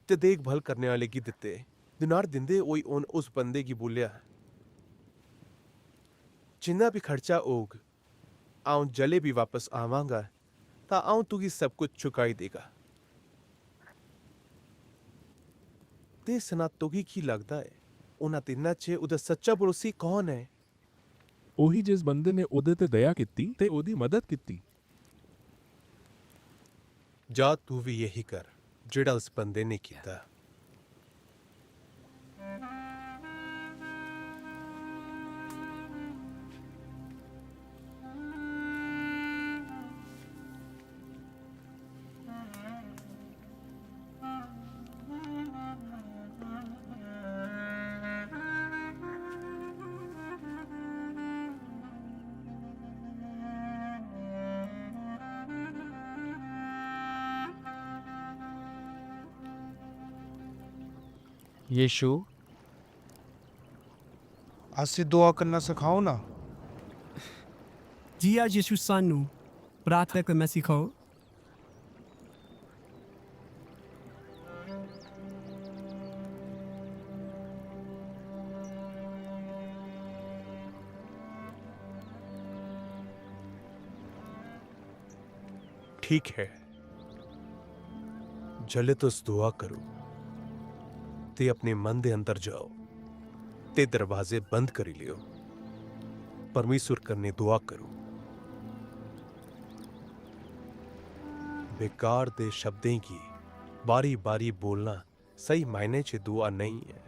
ते देखभाल करने आले गी दिते। दिनार दिंदे होई उन उस बंदे गी बोलेआ, "जिन्ना भी खर्चा होग, अ'ऊं जले भी वापस आवांगा, तां अ'ऊं तुगी सब कुछ चुकाई देगा।" ते सना, तुगी की लगदा ऐ, उन्हां तिन्नां च ओहदा सच्चा पड़ोसी कौन ऐ? ओही जिस बंदे ने ओहदे ते दया कीती ते ओहदी मदद कीती। जा, तू भी यही कर, जेड़ा उस बंदे ने कीता। यीशु, असें दुआ करना सखाओ ना। जिया यीशु सानू प्रार्थना करना सिखाओ। ठीक है, जले तुस दुआ करो ते अपने मन दे अंदर जाओ ते दरवाजे बंद करी लियो। परमेश्वर कन्नै दुआ करो। बेकार दे शब्दें गी बारी-बारी बोलना स्हेई मायने च दुआ नेईं ऐ।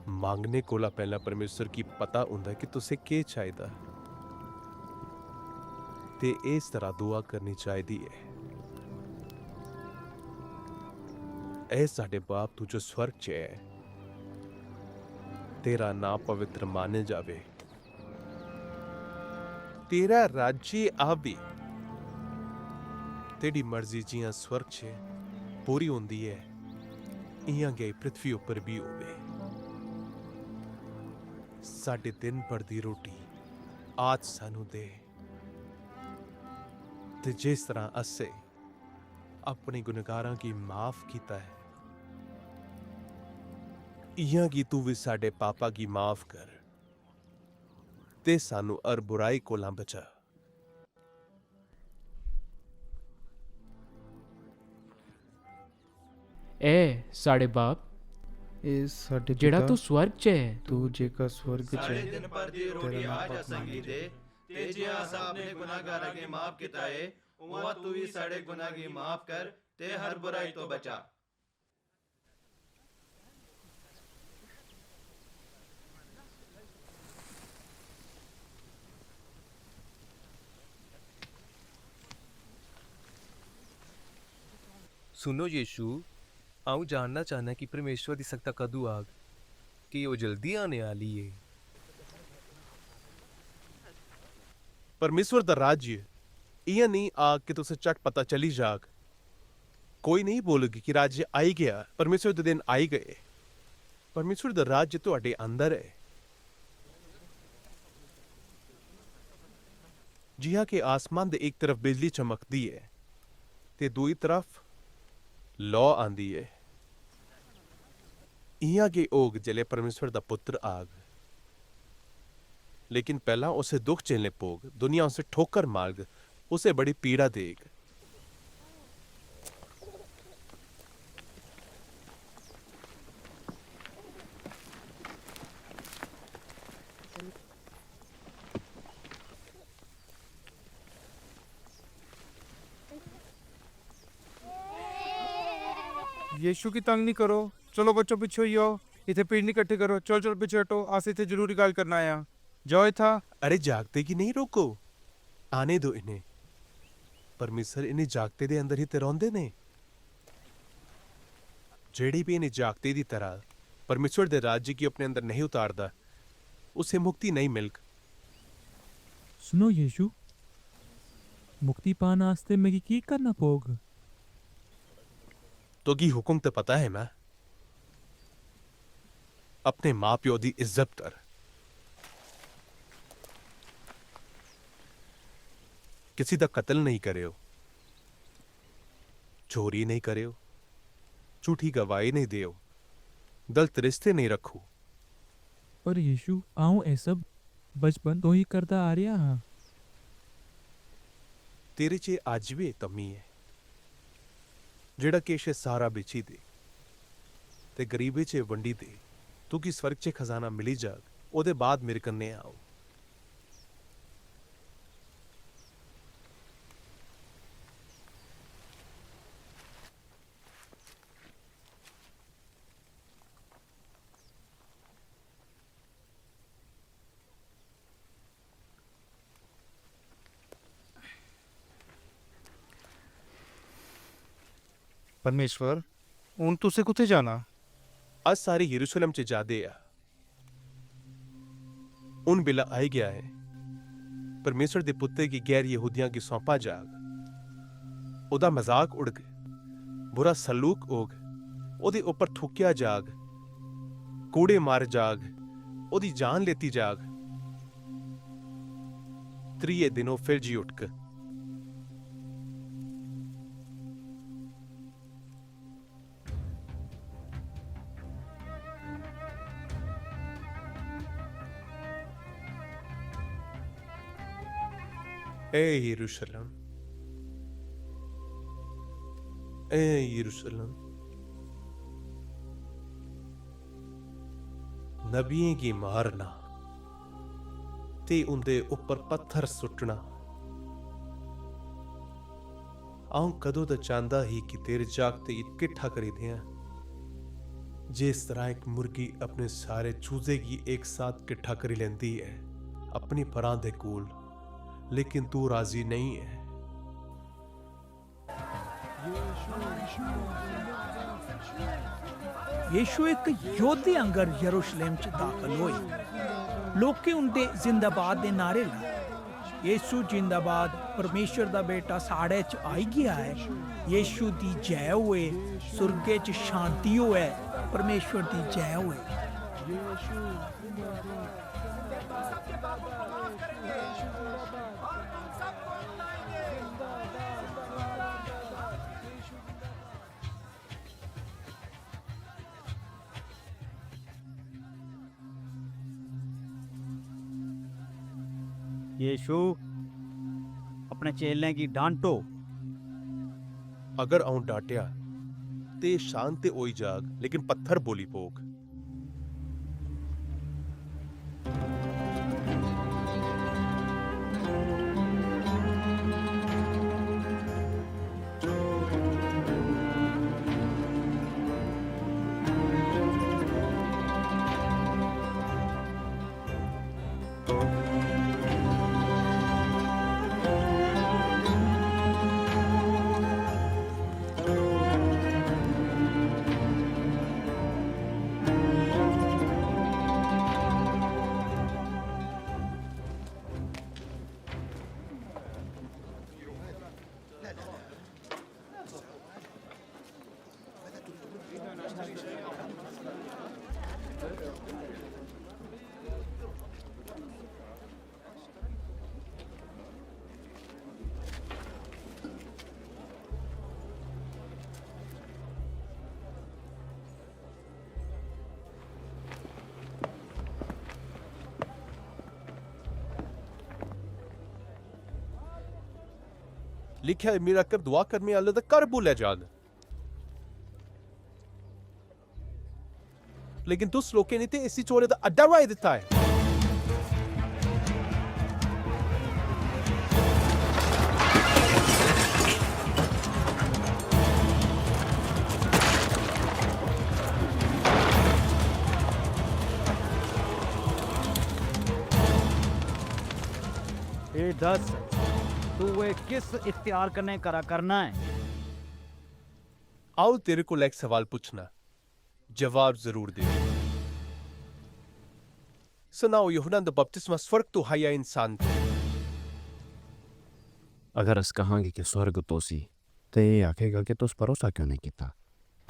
मांगने कोला पैह्लें परमेश्वर गी पता होंदा ऐ कि तुसें केह् चाहिदा, ते इस तरह दुआ करनी चाहिदी ऐ, "ऐ साढ़े बाप, तू जो स्वर्ग च ऐ, तेरा नांऽ पवित्र माने जावे।" तेरा राज्य आवे, तेरी मर्जी जियां स्वर्ग च पूरी होंदी ऐ, इयां गै पृथ्वी उप्पर भी होवे। साढ़े दिन भर दी रोटी आज सानू दे, ते जिस तरह असें अपने गुनहगारां गी माफ कीता ऐ, इयां गी तू भी साढ़े पापा गी माफ कर। ते सानू हर बुराई कोलां बचा। ऐ साढ़े बाप, ए साढ़े जेह्ड़ा पिता, तू स्वर्ग च ऐ। तू जेह्का स्वर्ग च साढ़े ऐ, दिन भर दी रोटी तेरा नाम आज पाक असांगी दे, ते जि'यां असां अपने गुनाहगारां गी माफ कीता ऐ, उ'आं तू भी साढ़े गुनाह गी माफ कर ते हर बुराई तो बचा। सुनो यीशु, अ'ऊं जानना चाह्न्नां कि परमेश्वर दी सत्ता कदूं आग। कि ओह् जल्दी आने आह्ली ऐ? परमेश्वर दा राज्य इ'यां नेईं आग कि तुसें झट पता चली जाग। कोई नेईं बोलग कि राज्य आई गेआ, परमेश्वर दे दिन आई गए। परमेश्वर दा राज्य तुहाडे अंदर ऐ। जि'यां कि आसमान दे इक तरफ बिजली चमकदी ऐ ते दूई तरफ लौ आंदी ऐ, इ'यां गै होग जेल्लै परमेश्वर दा पुत्तर आग। लेकिन पैह्लां उसे दुख झेलने पौग, दुनिया उसे ठोकर मारग, उसे बड़ी पीड़ा देग। यीशु गी तंग नहीं करो। चलो बच्चों, पीछे होई जाओ। इत्थै भीड़ नहीं इकट्ठी करो। चलो, चलो, पीछे हटो। अस इत्थै जरूरी गल्ल करना आए आं। जाओ इत्था। अरे, जागते गी नहीं रोको, आने दो इन्हें। परमेश्वर इन्हें जागते दे अंदर ही ते रौंदे ने। जेह्ड़ी भी इन्हें जागते दी तरह परमेश्वर दे राज्य गी अपने अंदर नहीं उतारदा, उसे मुक्ति नहीं मिलग। सुनो यीशु, मुक्ति पाने आस्तै मिगी की करना पौग? तुगी हुक्म ते पता ऐ ना? अपने मां-प्यो दी इज्जत कर। किसी दा कत्ल नेईं करेओ, चोरी नेईं करेओ, झूठी गवाही नेईं देओ, गलत रिश्ते नेईं रक्खो। पर यीशु, अ'ऊं एह् सब बचपन तो ही करदा आ रेहा हां। तेरे च अज्ज बी एह् कमी ऐ। जेह्ड़ा किश ऐ सारा बेची दे ते गरीबें च बंडी दे, तुगी स्वर्ग च खजाना मिली जाग। ओह्दे बाद मेरे कन्नै आओ। परमेश्वर, हुन तुसें कुत्थै जाना? अस सारे यरूशलेम च जा दे आ। हुन बेल्ला आई गेआ ऐ। परमेश्वर दे पुत्तर गी गैर यहूदियां गी सौंपा जाग। ओह्दा मजाक उड़ग, बुरा सलूक होग, ओह्दे उप्पर थुक्केआ जाग, कूड़े मारे जाग, ओह्दी जान लेती जाग। त्रिये दिन ओह् फिर जी उठग। ए यरूशलेम, ए यरूशलेम, नबियें गी मारना ते उंदे उप्पर पत्थर सुट्टना। अ'ऊं कदों दा चांह्दा ही कि तेरे जागते गी किट्ठा करी देआं, जिस तरह इक मुर्गी अपने सारे चूजे गी इक साथ किट्ठा करी लैंदी ऐ अपनी परां दे कोल, लेकिन तू राजी नेईं ऐ। यीशु इक योद्धे आंगर यरूशलेम च दाखल होए। लोकें उंदे जिंदाबाद दे नारे लाए। यीशु जिंदाबाद, परमेश्वर दा बेटा साढ़े च आई गया ऐ। यीशु दी जय होए, सुर्गे च शांति होए, परमेश्वर दी जय होए। यीशु, अपने चेलें गी डांटो। अगर अ'ऊं डांटेआ, ते शांत ते होई जाग, लेकिन पत्थर बोली पोग। लिखेआ ऐ, "मेरा घर दुआ करने आह्ले दा घर भुल्लेआ जाग।" लेकिन तुस लोकें ने ते इसी चोरै दा अड्डा बनाई दित्ता ऐ। एह् दस्स, तूं एह् किस इख्तियार कन्नै करा करना ऐं? आओ, तेरे कोला इक सवाल पुच्छना, जवाब जरूर दे। सनाओ, यूहन्ना दा बपतिस्मा स्वर्ग तो हा या इंसान तो? अगर अस कहांगे कि स्वर्ग तो सी, ते एह् आखेगा कि तुस भरोसा क्यों नेईं कीता?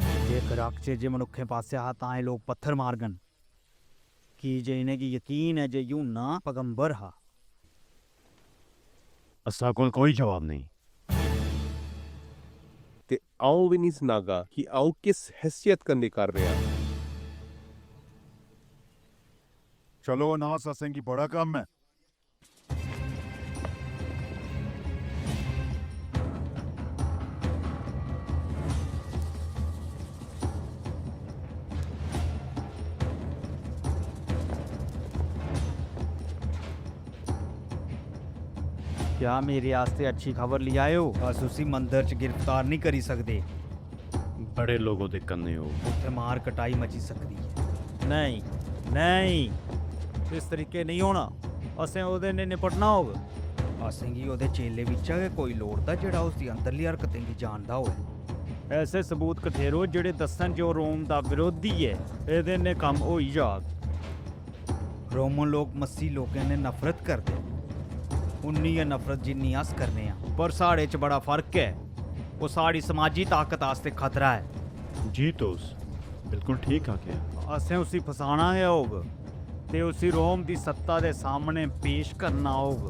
जेकर आखचे जे मनुक्खें पासेआ हा, तां एह् लोक पत्थर मारगन, की जे इ'नेंगी यकीन ऐ जे यूहन्ना पगंबर हा। असां कोल कोई जवाब नेईं। ते अ'ऊं बी निं सनागा कि अ'ऊं किस हैसियत कन्नै कर रेहा। चलो, अनास, असेंगी बड़ा कम्म ऐ। क्या मेरे आस्तै अच्छी खबर लेई आए ओ? अस उसी मंदर च गिरफ्तार निं करी सकदे। बड़े लोक ओह्दे कन्नै होग। उत्थै मार कटाई मची सकदी ऐ। नेईं, नेईं, इस तरीके नेईं होना। असें ओह्दे नै निपटना होग। असेंगी ओह्दे चेले बिच्चा गै कोई लोड़दा जेह्ड़ा उसदी अंदरली हरकतें गी जानदा होऐ। ऐसे सबूत कठेरो जेह्ड़े दस्सन जे ओह् रोम दा बरोधी ऐ। एह्दे नै कम्म होई जाग। रोमन लोक मसीह लोकें नै नफरत करदे न, उन्नी गै नफरत जिन्नी अस करने आं। पर साढ़े च बड़ा फर्क ऐ। ओह् साढ़ी समाजी ताकत आस्तै खतरा ऐ। जी, तुस बिल्कुल ठीक आखेआ। असें उसी फसाना गै होग ते उसी रोम दी सत्ता दे सामनै पेश करना होग।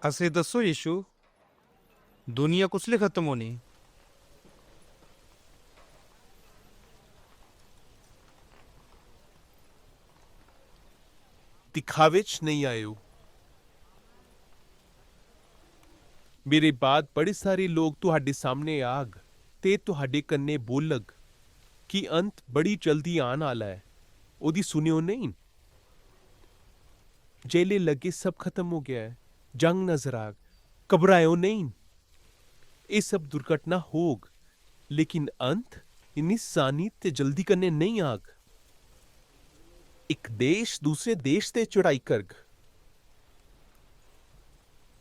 असें दस्सो यीशु, दुनिया कुसलै खत्म होनी? दिखावे च नेईं आएओ। मेरे बाद बड़े सारे लोक तुहाडे सामने आग ते तुहाडे कन्ने बोलग कि अंत बड़ी जल्दी आन आला ऐ। ओदी सुनेओ नेईं। जेले लगे सब खत्म हो गया ऐ, जंग नजर आग, घबराएओ नेईं। एह् सब दुर्घटना होग, लेकिन अंत इन्नी सानी ते जल्दी कन्नै नेईं आग। इक देश दूसरे देश ते चढ़ाई करग,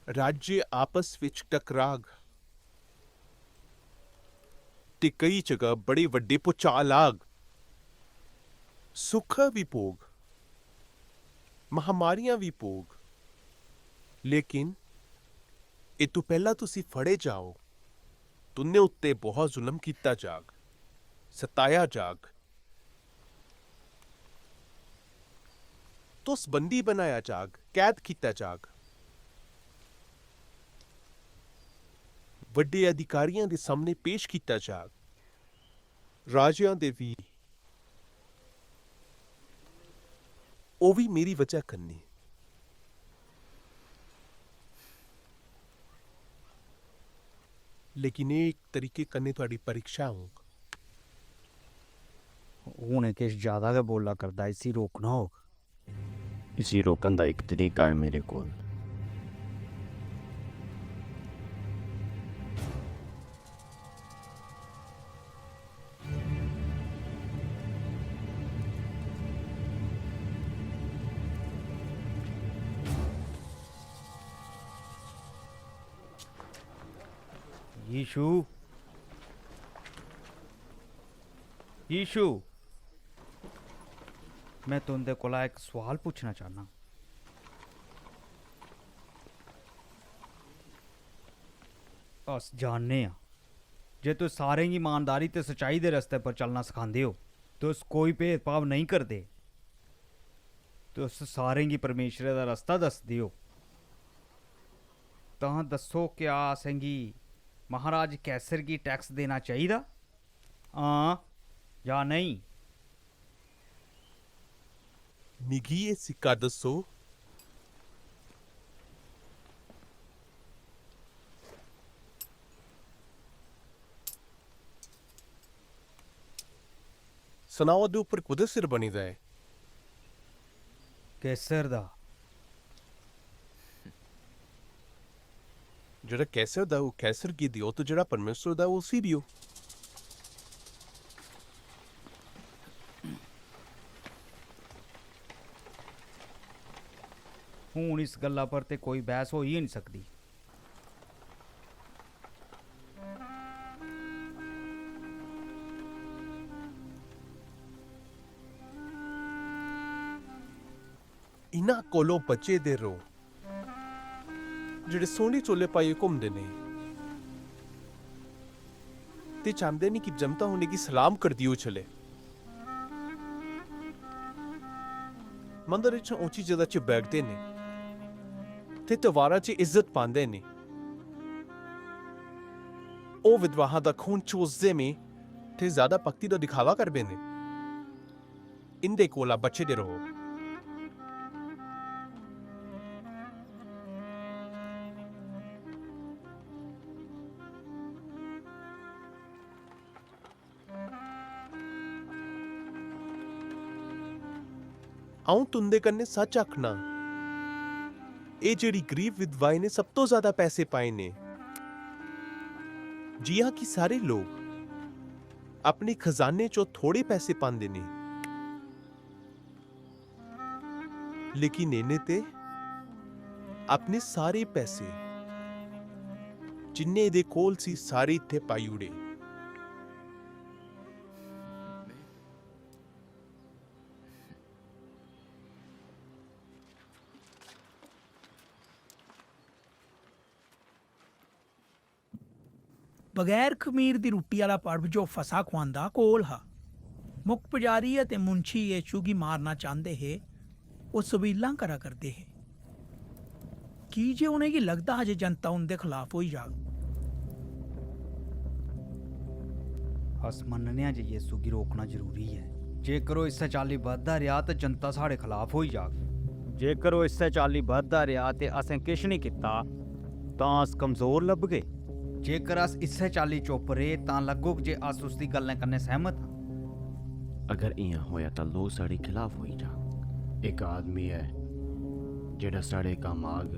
राज्य आपस विच टकराग, ते केई जगह बड़े वड्डे भूचाल आग। सुख बी पौग, महामारियां बी पौग, लेकिन इत्तों पैह्ला तुसी फड़े जाओ, तुंदे उत्ते बहुत जुल्म कीता जाग, सताया जाग, तुस बंदी बनाया जाग, कैद कीता जाग, वड्डे अधिकारियां दे सामने पेश कीता जाग, राजेआं दे बी, ओह् बी मेरी वजह कन्नै। लेकिन एह् इक तरीके कन्नै थुआड़ी परीक्षा होग। हून एह् किश ज्यादा गै बोला करदा, इसी रोकना होग। इसी रोकन दा इक तरीका ऐ मेरे कोल। यीशु, यीशु, में तुं'दे कोला इक सोआल पुच्छना चाह्न्नां। अस जानने आं जे तुस सारें गी ईमानदारी ते सचाई दे रस्ते पर चलना सखांदे ओ। तुस कोई भेदभाव नेईं करदे। तुस सारें गी परमेश्वरै दा रस्ता दसदे ओ। तां दस्सो, क्या असेंगी महाराज कैसर गी टैक्स देना चाहिदा? हां जां नेईं? मिगी एह् सिक्का दस्सो। सनाओ, ओह्दे उप्पर कोह्दे सिर बनी दा ऐ? कैसर दा। जेह्ड़ा कैसर दा, ओह् कैसर गी देओ, ते जेह्ड़ा परमेश्वर दा, ओह् उसी देओ। हून इस गल्ला पर ते कोई बैह्स होई गै निं सकदी। इन्हां कोलों बचे दे र'वो, जेह्ड़े सोह्ने चोले पाइयै घुमदे न ते चांह्दे न कि जनता उ'नेंगी सलाम करदी उछले। मंदर च ऊंची जगह च बैठदे न ते त्योहारां च इज्जत पांदे न। ओह् विधवाहां दा खून चूसदे न ते ज्यादा भक्ति दा दिखावा करदे न। इंदे कोला बचे दे र'वो। अ'ऊं तुं'दे कन्नै सच्च आखना, एह् जेह्ड़ी गरीब विधवा ऐ, इ'न्नै सब तों ज्यादा पैसे पाए न। जि'यां कि सारे लोक अपने खजाने चों थोड़े पैसे पांदे न, लेकिन इ'न्नै ते अपने सारे पैसे, जिन्ने एह्दे कोल सी, सारे इत्थै पाई ओड़े। बगैर खमीर दी रुट्टी आह्ला पर्व जो फसह खुआंदा, कोल हा। मुक्ख पुजारी ते मुंशी यीशु गी मारना चांह्दे हे। ओह् सबीलां करा करदे हे, की जे उ'नेंगी लगदा हा जे जनता उं'दे खलाफ होई जाग। अस मन्नने आं जे यीशु गी रोकना जरूरी ऐ। जेकर ओह् इस्सै चाल्ली बधदा रेहा, तां जनता साढ़े खलाफ होई जाग। जेकर ओह् इस्सै चाल्ली बधदा रेहा ते असें किश नेईं कीता, तां अस कमजोर लब्भगे। जेकर अस इस्सै चाल्ली चुप्प रेह्, तां लग्गग जे अस उसदी गल्लें कन्नै सैह्मत आं। अगर इ'यां होआ, तां लोक साढ़े खलाफ होई जाग। इक आदमी ऐ जेह्ड़ा साढ़े कम्म आग।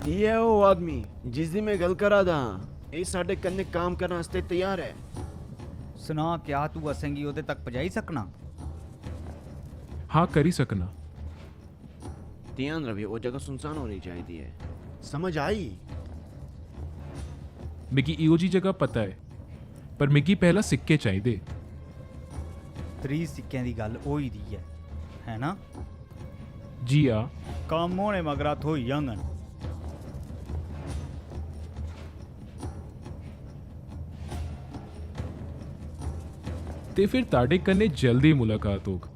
इ'यै ओह् आदमी जिसदी में गल्ल करा दा आं। एह् साढ़े कन्नै काम करने आस्तै त्यार ऐ। सना, क्या तू असेंगी ओह्दे तक पजाई सकना? हां, करी सकना। ध्यान रवै, ओह् जगह सुनसान होनी चाहिदी ऐ। समझ आई? मिगी इहो जी जगह पता ऐ, पर मिगी पैह्ला सिक्के चाहिदे। त्रीह् सिक्कें दी गल्ल होई दी ऐ, है ना? जी आ। कम्म होने मगरा थ्होई जाङन। ते फिर ताड़े कन्नै जल्दी मुलाकात होग।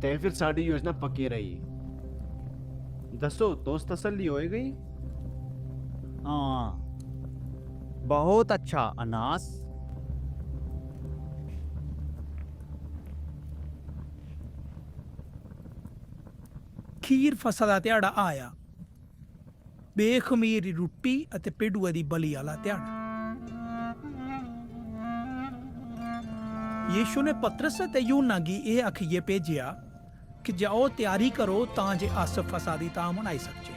ते फिर साढ़ी योजना पक्की रेही। दस्सो, तुस तसल्ली होए गई? हां, बहुत अच्छा, अनास। खीर फसह दा ध्याड़ा आया। बेखमीरी रुट्टी अते भिड्डुऐ दी बलि आह्ला ध्याड़ा। यीशु ने पतरस अते यूहन्ना गी एह् आखियै भेजेआ कि जाओ, त्यारी करो तां जे अस फसह दी धाम मनाई सकचै।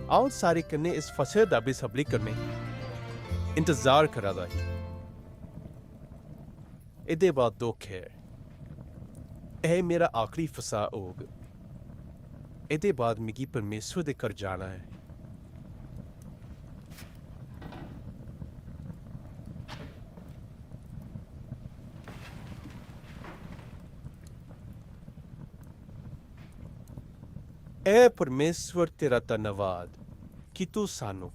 अ'ऊं सारे कन्नै इस फसह दा बेसब्री कन्नै इंतजार करा दा ही। एह्दे बाद दुख ऐ। एह् मेरा आखरी फसह होग। एह्दे बाद मिगी परमेश्वर दे घर जाना ऐ। ऐ परमेश्वर, तेरा धन्नवाद कि तू सानू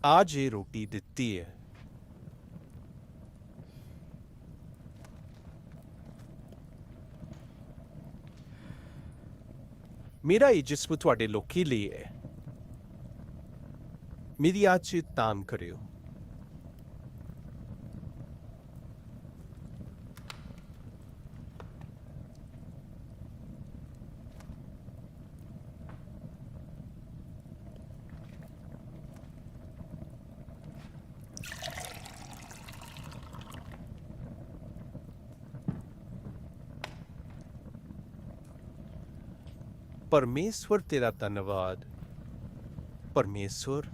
अज्ज एह् रोटी दित्ती ऐ। मेरा एह् जिस्म थुआड़े लोकें लेई ऐ। मेरी याद च धाम करेओ। परमेश्वर, तेरा धन्नवाद। परमेश्वर,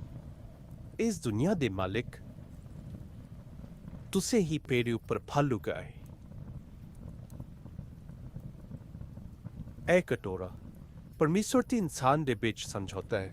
इस दुनिया दे मालिक, तुसें ही पेड़े उप्पर फल उगाए। ऐ कटोरा परमेश्वर ते इंसान दे बिच समझौता ऐ।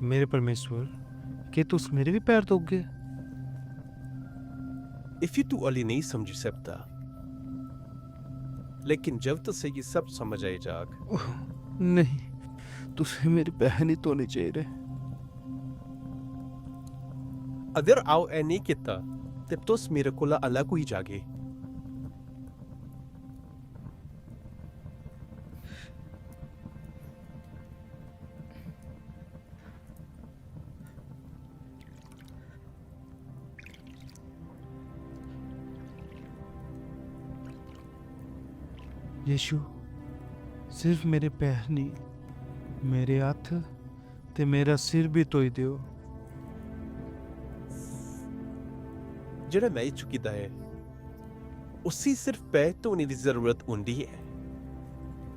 मेरे परमेश्वर, केह् तुस मेरे बी पैर धोगे? इफी तू अली नेईं समझी सकदा, लेकिन जब तुसें ये सब समझ आई जाग। नेईं, तुसें मेरे पैर नहीं धोने चाहिए। अगर आओ ऐ नेईं कीता, ते तुस मेरे कोला अलग होई जागे। यीशु, सिर्फ मेरे पैर नहीं, मेरे हत्थ ते मेरा सिर भी धोई देओ। जेह्ड़ा मैही चुकी दा ऐ, उसी सिर्फ पैर धोने दी जरूरत होंदी ऐ।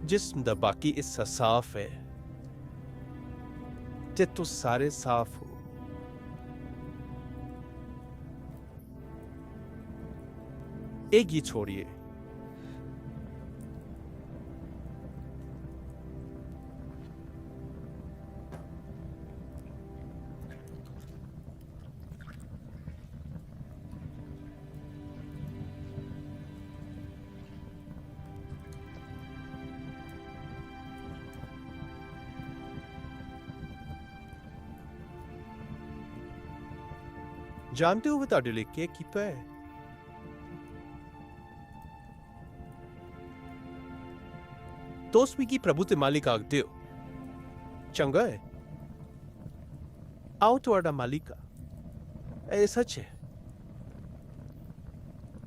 जिस्म दा बाकी हिस्सा साफ ऐ, ते तुस सारे साफ हो। एह् गी छोड़िए। जानदे ओ में तुहाडे लेई केह कीता ऐ? तुस मिगी प्रभु ते मालिक आखदे ओ। चंगा ऐ, अ'ऊं तुहाडा मालिक आं। एह सच ऐ।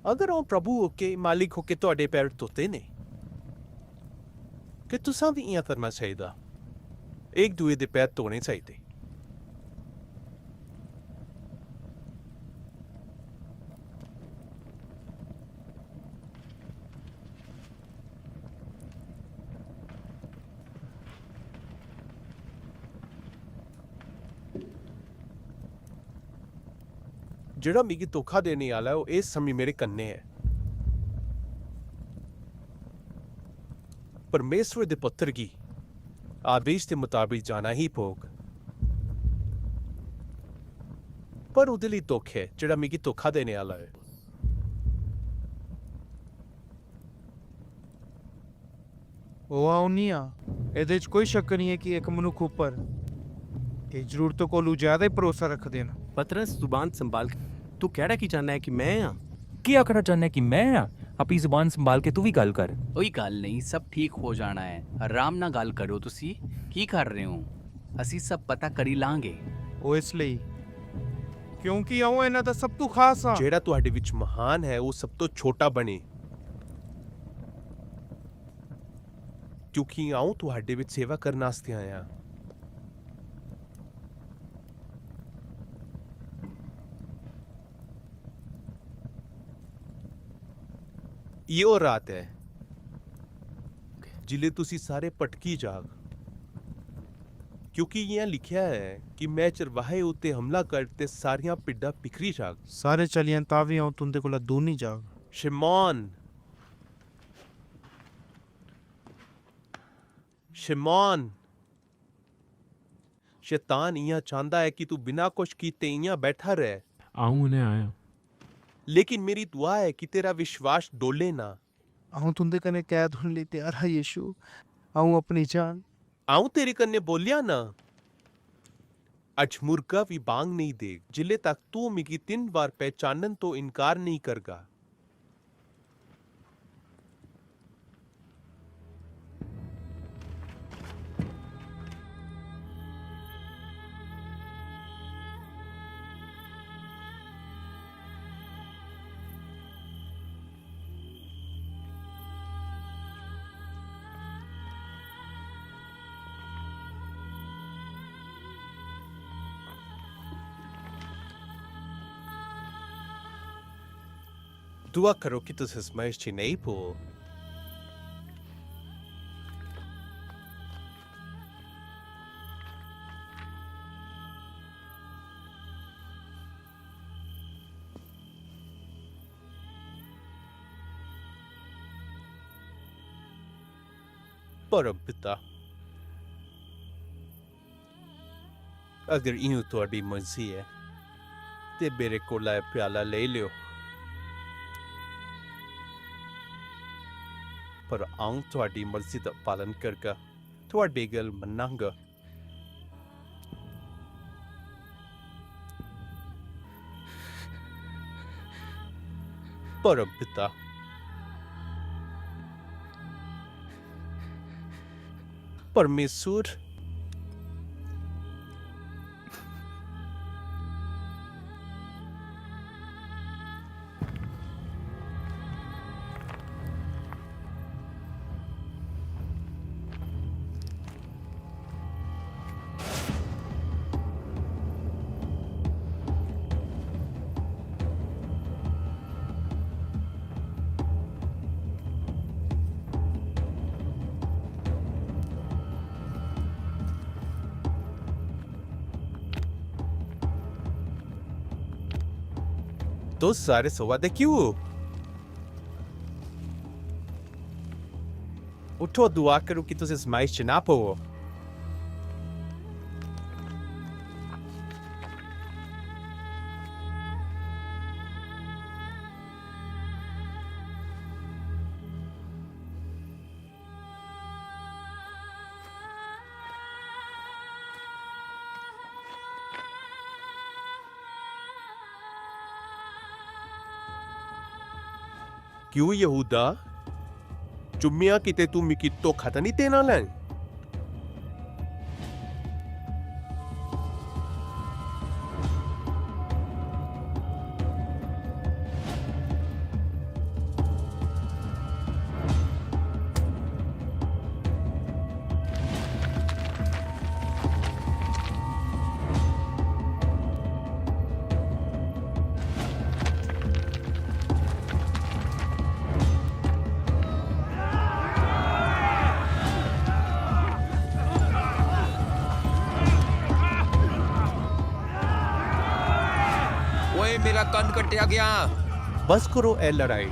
अगर अ'ऊं प्रभु होके, मालिक होके तुहाडे पैर धोते ने, ते तुसां बी इ'यां करना चाहिदा। इक दुए दे पैर धोने चाहिदे। जेह्ड़ा मिगी धोखा देने आह्ला ऐ, ओह् इस समें मेरे कन्नै ऐ। परमेश्वर दे पुत्तर गी आदेश दे मताबक जाना ही पौग। पर ओह्दे लेई दुख ऐ जेह्ड़ा मिगी धोखा देने आह्ला ऐ। ओह् अ'ऊं निं आं। एह्दे च कोई शक्क निं ऐ कि इक मनुक्ख उप्पर ते जरूरत कोलू ज्यादा ही भरोसा रखदे न। पतरस, जुबान संभाल। तू केह्ड़ा की चाह्न्ना ऐ कि में आं? केह् आखना चाह्न्ना ऐ कि में आं? अपनी जुबान संभाल के तू बी गल्ल कर। कोई गल्ल नेईं, सब ठीक हो जाना ऐ। आराम नाल गल्ल करो। तुसी की कर रहे हो? असी सब पता करी लांगे। ओह् इस लेई, क्योंकि अ'ऊं इन्हां दा सब तों खास आं। जेह्ड़ा तुहाडे विच महान ऐ, ओह् सब तों छोटा बने, क्योंकि अ'ऊं तुहाडे विच सेवा करन आस्तै आया। इयो रात ऐ जिल्ले तुसी सारे भटकी जाग, क्योंकि इयां लिखेया ऐ कि मैं चरवाहे उत्ते हमला कर ते सारियां भिड्डां बिखरी जाग। सारे चली जान, तां बी अ'ऊं तुंदे कोला दूर निं जाग। शमौन, शमौन, शैतान इयां चांहदा ऐ कि तू बिना कुछ कीते इयां बैठा रहे। अ'ऊं हुनै आया। लेकिन मेरी दुआ ऐ कि तेरा विश्वास डोले ना। अ'ऊं तुंदे कन्नै कैद होने लेई त्यार हा, यीशु। अ'ऊं अपनी जान। अ'ऊं तेरे कन्नै बोलेआ ना, अज्ज मुर्गा बी बांग नेईं देग, जिल्ले तक तू मिगी तिन्न बार पैहचानन तो इनकार नेईं करगा। दुआ करो कि तुस अजमाइश च नेईं पो। परम पिता, अगर इयो तुहाडी मर्जी ऐ, ते मेरे कोला एह प्याला लेई लेओ, पर अ'ऊं तुहाडी मर्जी दा पालन करगा, तुहाडी गल्ल मन्नांगा। परम पिता, परमेश्वर, तुस सारे सोआ दे क्यों ओ? उठो, दुआ करो कि तुस अजमाइश च ना पवो। क्यों यहूदा? चुम्मिया, किते तू मिगी धोखा तां निं देना लैं? ओए, मेरा कन्न कट्टेआ गेआ। बस करो, ए लड़ाई।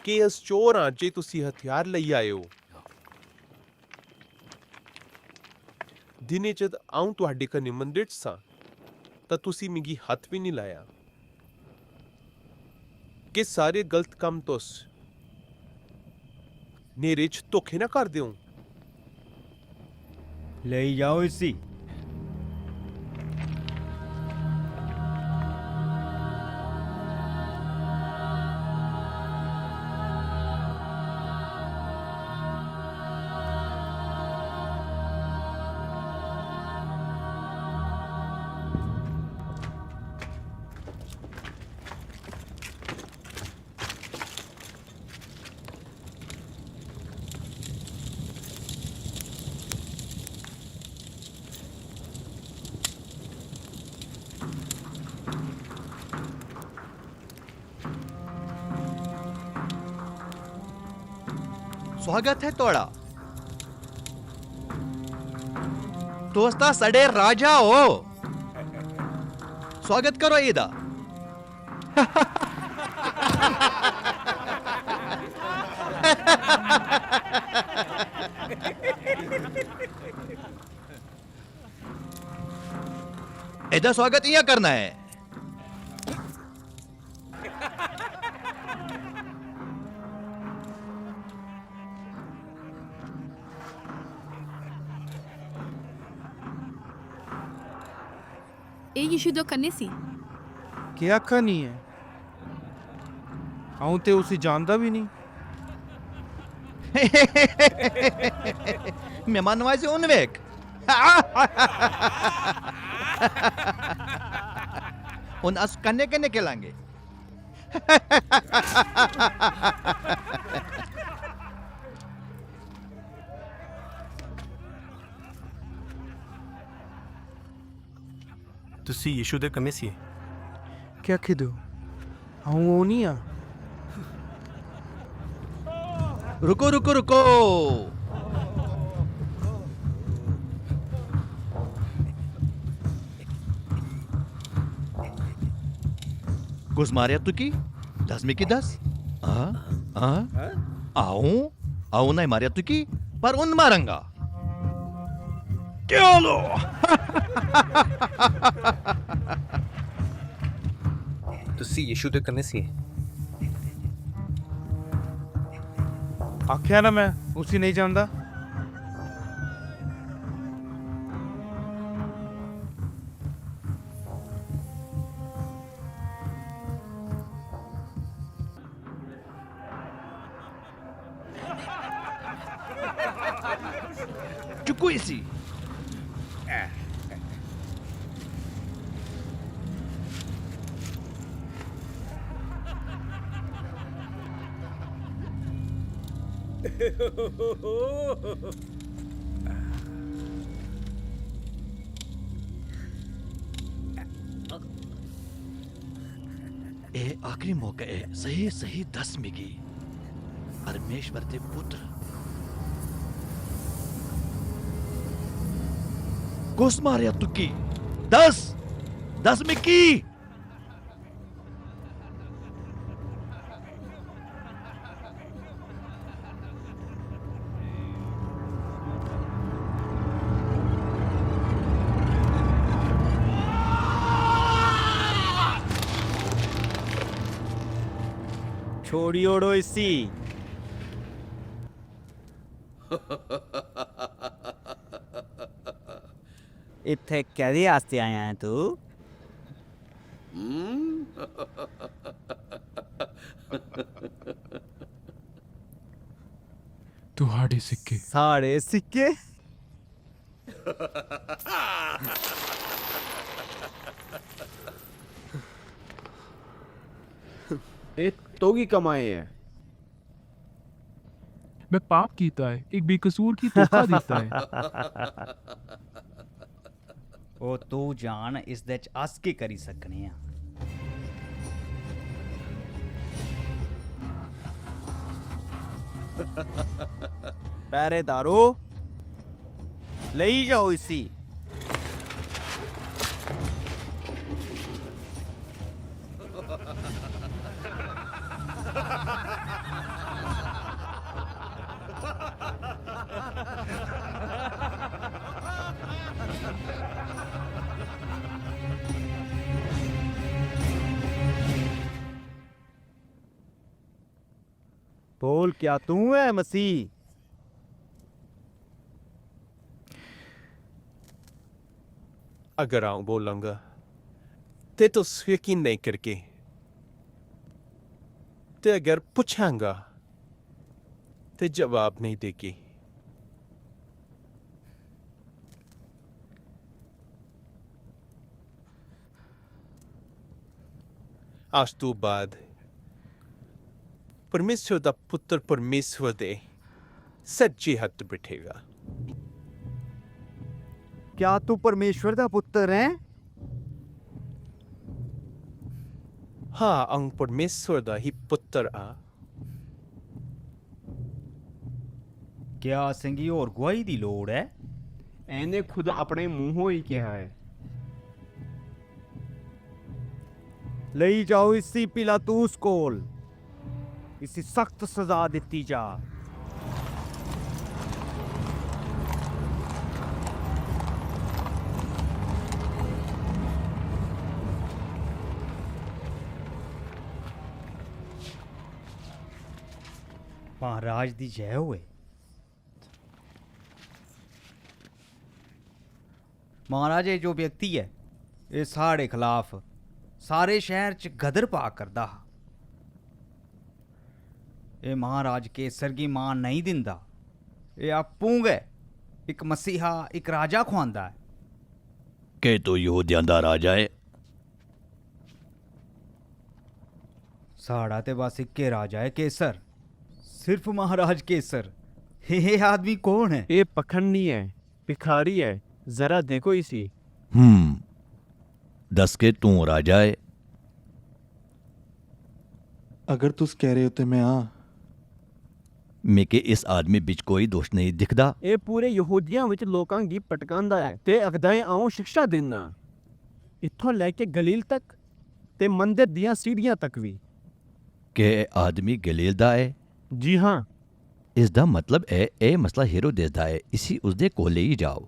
केह् अस चोर आं जे तुसी हथियार लेई आए ओ? दिनें च अ'ऊं तुहाडे कन्नै मंदर च सां, तां तुसी मिगी हत्थ बी निं लाया। केह् सारे गलत कम्म तुस न्हेरे च धोखे ना करदे ओ? लेई जाओ इसी। स्वागत है थुआढ़ा। तुस तां साढ़े राजा ओ। स्वागत करो एह्दा। एह्दा स्वागत इ'यां करना ऐ। एह् यीशु दे कन्नै सी। केह् आखा नी ऐ? अ'ऊं ते उसी जानदा बी निं। मेहमान नवाजी उन वेख। हुन अस कन्नै-कन्नै खेलांगे। तुसी यीशु दे कन्नै सी? केह् आखी दो? अ'ऊं ओह् निं आं। रुको, रुको, रुको। कुस मारेआ तुकी? दस मिकी दस। हां? हां? अ'ऊं? अ'ऊं नहीं मारेआ तुकी, पर उन मारंगा। चलो। तुसी यीशु दे कन्नै सी? आखेआ ना मैं उसी नेईं जानदा। चुक्को इसी। एह् आखरी मौका ऐ। सही, सही दस मिगी, परमेश्वर दे पुत्र, कुस मारेआ तुकी? दस, दस मिगी। छोड़ी ओड़ो इसी। इत्थै कैह्दे आस्तै आया ऐ तू? ਤੁਹਾਡੇ ਸਿੱਕੇ। साढ़े सिक्के? ਇਹ तोगी कमाए है। ਮੈਂ ਪਾਪ ਕੀਤਾ ਹੈ, ਇੱਕ ਬੇਕਸੂਰ ਕੀ ਧੋਖਾ ਦਿੱਤਾ ਹੈ। ਉਹ ਤੂੰ ਜਾਣ, ਇਸ ਦੇ ਚ ਅਸ ਕੀ ਕਰੀ ਸਕਨੇ ਆ? पहरेदारों, ले ही जाओ इसी। बोल, क्या तू है मसीह? अगर अ'ऊं बोलांगा ते तुस यकीन नेईं करगे, ते अगर पुच्छांगा ते जवाब नेईं देगे। अज्ज तू बाद परमेश्वर दा पुत्र परमेश्वर दे सज्जे हत्थ बैठेगा। क्या तू परमेश्वर दा पुत्र ऐ? हाँ, अ'ऊं परमेश्वर दा ही पुत्र आं। क्या असेंगी होर गुआही दी लोड़ ऐ? ਇਹਨੇ ਖੁਦ ਆਪਣੇ ਮੂੰਹੋਂ ਹੀ ਕਿਹਾ ਹੈ। लेई जाओ इसी पिलातुस कोल, इसी सख्त सजा दित्ती जा। महाराज दी जय होए। महाराज, एह् जो व्यक्ति ऐ, एह् साढ़े खलाफ सारे शैह्र च गदर पा करदा हा। एह् महाराज केसर गी मान नेईं दिंदा। एह् आपूं गै इक मसीहा, इक राजा खुआंदा ऐ। केह् तू यहूदियां दा राजा ऐ? साढ़ा ते बस इक्के राजा ऐ, केसर। सिर्फ महाराज केसर। एह् आदमी कौन ऐ? एह् पखंडी ऐ, भिखारी ऐ, जरा देखो इसी। हम्म, दस के तूं राजा ऐ? अगर तुस कह रहे हो ते मैं आं। मिगी इस आदमी बिच कोई दोष नेईं दिखदा। एह् पूरे यहूदियां विच लोकां गी भटकांदा ऐ ते आखदा ऐ, "अ'ऊं शिक्षा दिन्ना, इत्थों लेके गलील तक ते मंदर दियां सीढ़ियां तक भी।" केह् एह् आदमी गलील दा ऐ? जी हां। इसदा मतलब ऐ, एह् मसला हेरोदेस दा ऐ, इसी उसदे कोल लेई जाओ।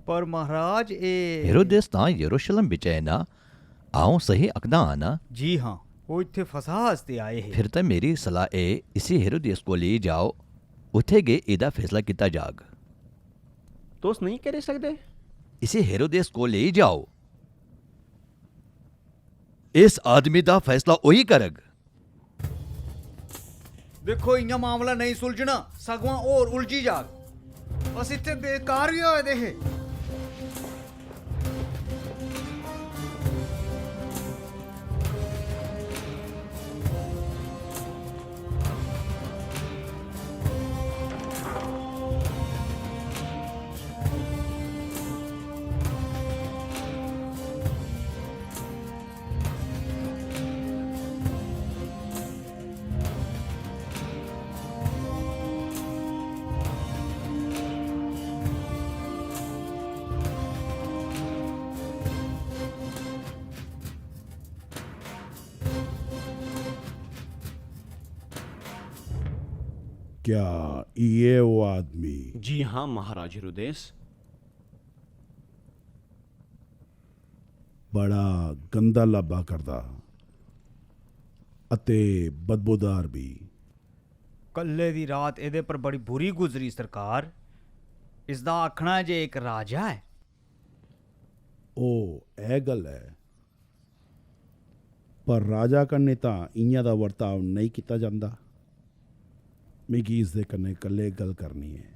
पर महाराज, एह् हेरोदेस तां यरूशलेम बिच ऐ ना? अ'ऊं सही आखदा आं ना? जी हां, ओह् इत्थै फसह आस्तै आए हे। फिर तां मेरी सलाह ऐ, इसी हेरोदेस कोल लेई जाओ, उत्थै गै एह्दा फैसला कीता जाग। तुस नेईं करी सकदे? इसी हेरोदेस कोल लेई जाओ, इस आदमी दा फैसला ओही करग। दिक्खो, इ'यां मामला नेईं सुलझना, सगुआं होर उलझी जाग। अस इत्थै बेकार गै होए दे हे। क्या इ'यै ओह् आदमी? जी हां, महाराज हेरोदेस। बड़ा गंदा लब्भा करदा। अते बदबूदार भी। कल्ले दी रात एह्दे पर बड़ी बुरी गुजरी, सरकार। इसदा आखना ऐ जे इक राजा ऐ। ओ, ऐ गल्ल ऐ। पर राजा कन्नै तां इ'यां दा बर्ताव नेईं कीता जंदा। मिगी इसदे कन्नै कल्ले गल्ल करनी ऐ।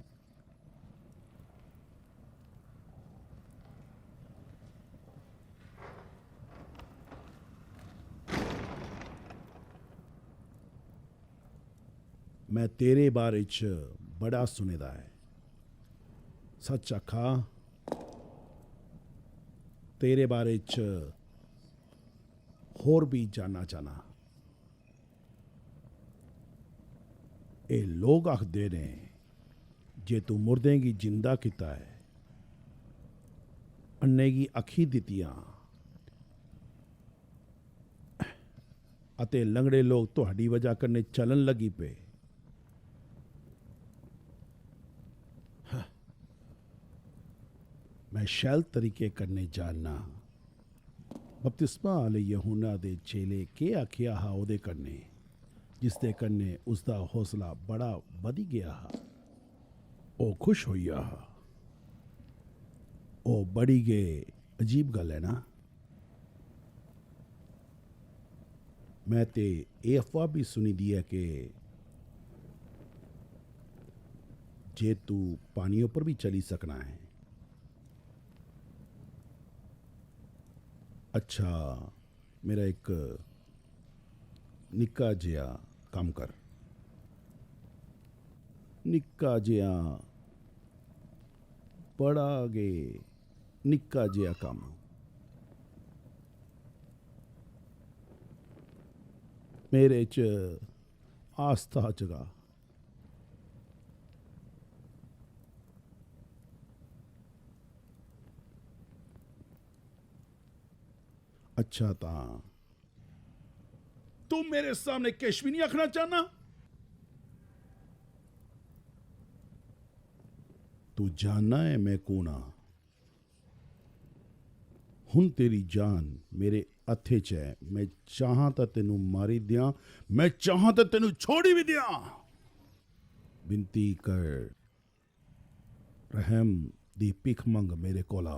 मैं तेरे बारे च बड़ा सुने दा ऐ। सच आखा, तेरे बारे च होर भी जानना चाहना। एह् लोक आखदे ने जे तू मुर्दें गी जिंदा कीता ऐ, अन्ने गी अक्खीं दित्तियां, अते लंगड़े लोक तुहाडी बजह कन्नै चलन लगी पे। मैं शैल तरीके कन्नै जानना। बपतिस्मा आह्ले यूहन्ना दे चेले केह् आखेआ हा ओह्दे कन्नै, जिसदे कन्नै उसदा हौसला बड़ा बधी गेआ हा? ओह् खुश होई गेआ हा। ओह् बड़ी गै अजीब गल्ल ऐ ना? मैं ते एह् अफवाह बी सुनी दी ऐ कि जे तू पानी उप्पर बी चली सकना ऐ। अच्छा, मेरा इक निक्का जेहा कम्म कर। निक्का जेहा, बड़ा गै निक्का जेहा कम्म। मेरे च आस्था जगा। अच्छा तां, तू मेरे सामने किश बी नहीं आखना चाहना? तू जानना ऐ मैं कौन आं? हुन तेरी जान मेरे हत्थे च ऐ। मैं चाहां तां तेनू मारी देआं, मैं चाहां तां तेनू छोड़ी भी देआं। विनती कर, रहम दी भिख मंग मेरे कोला।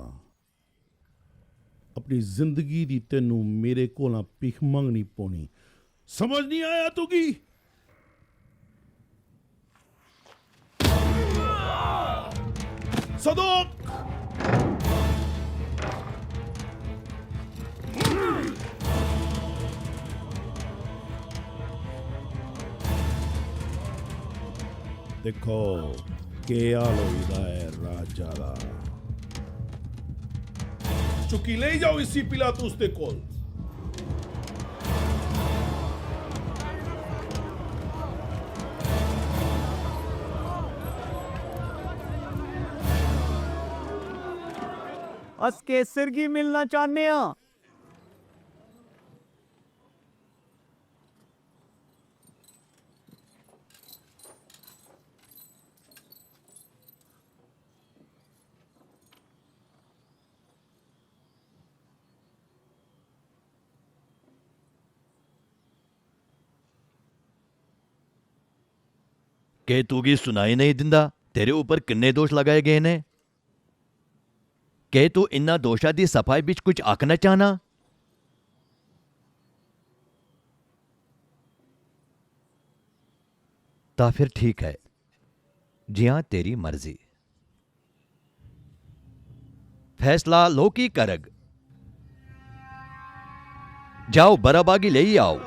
अपनी जिंदगी दी तेनू मेरे कोला भिख मंगनी पौनी। समझ नहीं आया तुगी? सदोक! दिक्खो, केह् हाल होई दा ऐ राजा दा। चुक्की लेई जाओ इसी पिलातुस दे कोल। अस कैसर गी मिलना चाह्न्ने आं। केह् तुगी सुनाई नेईं दिंदा? तेरे उप्पर किन्ने दोश लगाए गे न? केह् तू इन्ना दोशा दी सफाई बिच कुछ आखना चाह्ना? तां फिर ठीक ऐ, जि'यां तेरी मर्जी। फैसला लोक ही करग। जाओ, बरअब्बा गी लेई आओ।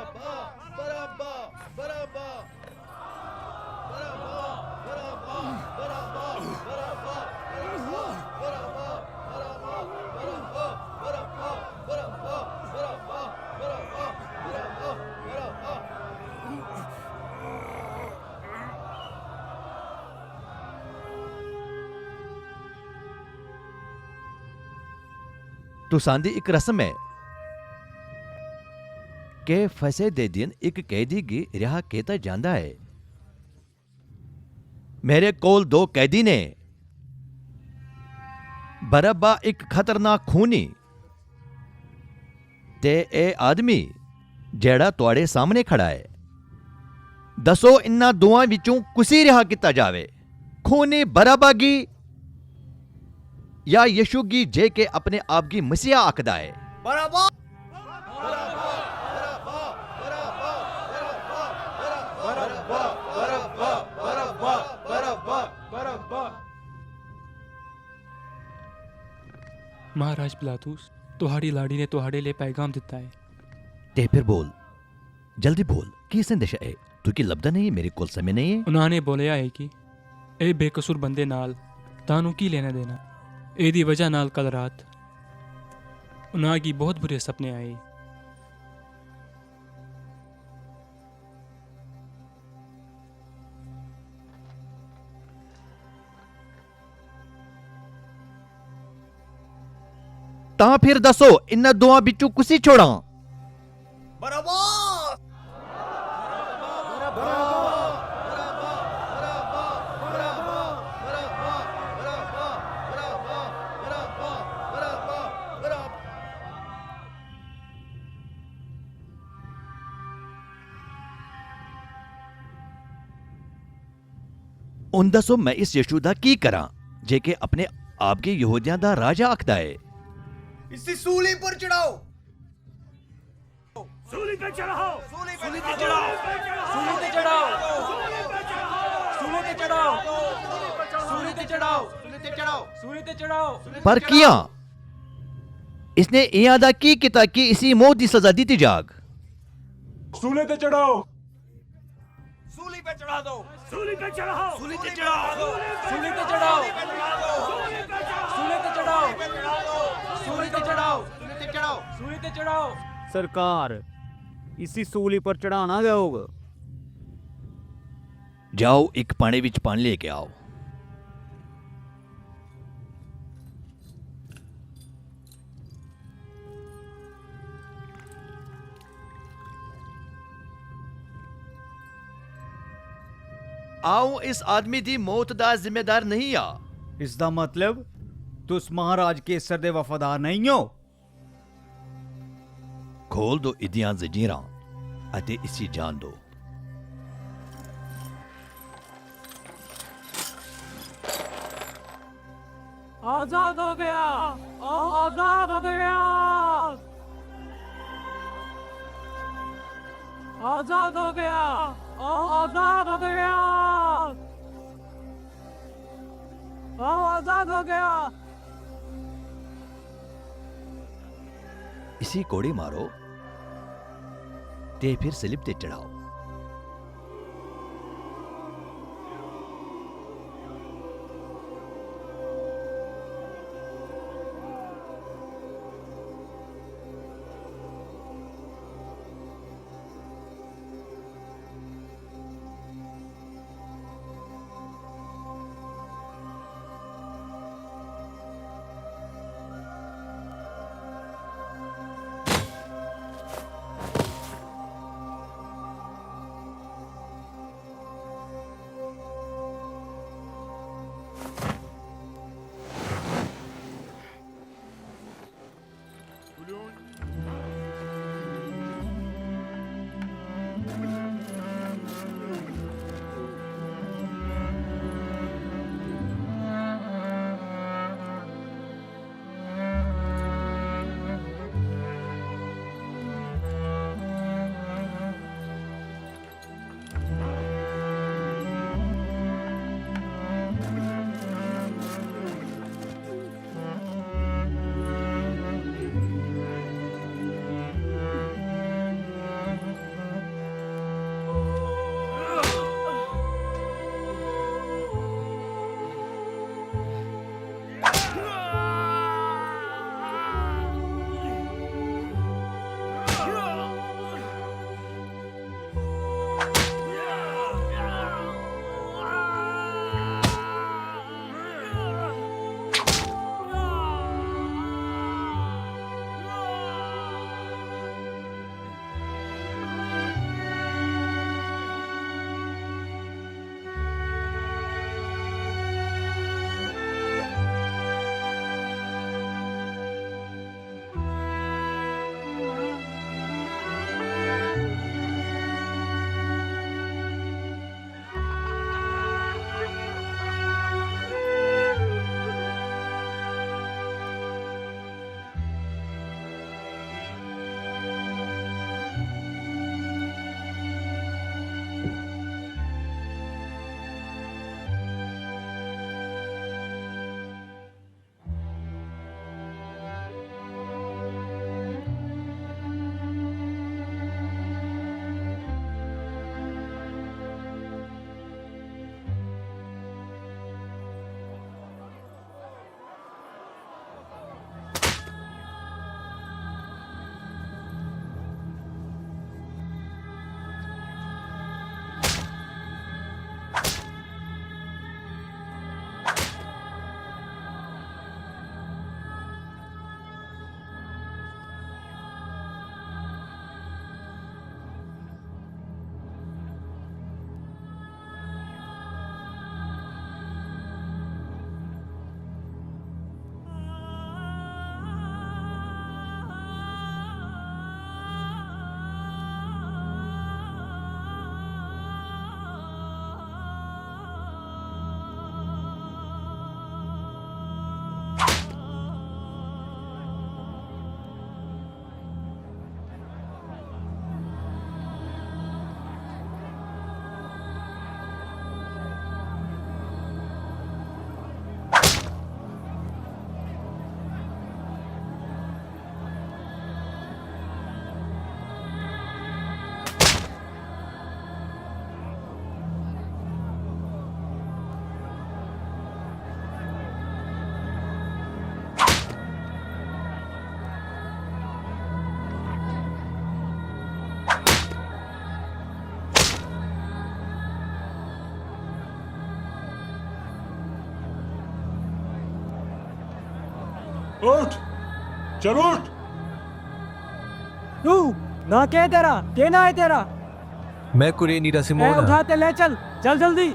तुसां दी इक रस्म ऐ। के फसह दे दिन इक कैदी गी रिहा कीता जांदा ऐ? मेरे कोल दो कैदी ने, बरअब्बा इक खतरनाक खूनी, ते एह् आदमी जेह्ड़ा तुआड़े सामने खड़ा ऐ। दस्सो, इन्ना दोआं बिच्चों कुसी रिहा कीता जावे, खूनी बरअब्बा गी या यीशु गी, जे के अपने आप गी मसीहा आखदा ऐ? बरअब्बा! महाराज पिलातुस, तुहाड़ी लाड़ी ने तुहाड़े लेई पैगाम दित्ता ऐ। ते फिर बोल, जल्दी बोल, की संदेश ऐ? तुकी लभदा नेईं ऐ? मेरे कोल समें नेईं ऐ। उन्हां ने बोलेया ऐ कि ए बेकसूर बंदे नाल तां नू की लेना देना? एदी वजह नाल कल रात उन्हां गी बहुत बुरे सपने आए। तां फिर दस्सो, इन्हां दोआं बिच्चों कुसी छोड़ां? बरअब्बास! हुन दस्सो, मैं इस यीशु दा की करां, जेके अपने आप गी यहूदियां दा राजा आखदा ऐ? इसी सूली पर चढ़ाओ। सूली पे चढ़ाओ। सूली पे चढ़ाओ। सूली पे चढ़ाओ। सूली पे चढ़ाओ। सूली पे चढ़ाओ। सूली पे चढ़ाओ। सूली पे चढ़ाओ। सूली पे चढ़ाओ। पर कियां? इसने इयां दा की किता कि इसी मौत दी सजा दिती जाग? सूली पे चढ़ाओ। सूली पे चढ़ा दो। सूली पे चढ़ाओ। सूली पे चढ़ाओ। सूली पे चढ़ाओ। सूली पे चढ़ाओ। सूली पे चढ़ाओ। सूली पे चढ़ाओ। सूली पे चढ़ाओ। सूली पे चढ़ाओ। सूली पे चढ़ाओ। सरकार, इसी सूली पर चढ़ाना गै होग। जाओ, इक पाने विच पानी लेके आओ। अ'ऊं इस आदमी दी मौत दा जिम्मेदार नेईं आं। इसदा मतलब, तुस महाराज केसर दे वफादार नेईं ओ? खोल दो इदियां जंजीरां अते इसी जान दो। आजाद हो गया, आजाद हो गया, आजाद हो गया, आजाद हो गया, आजाद हो गया। इसी कोड़ी मारो ते फिर सलीब ते चढ़ाओ। उठ, चल उठ। तू, ना क्या है तेरा? क्या ना है तेरा? मैं कुरेनी दा ए, सिमोन आं। उठा ते ले चल, चल जल्दी।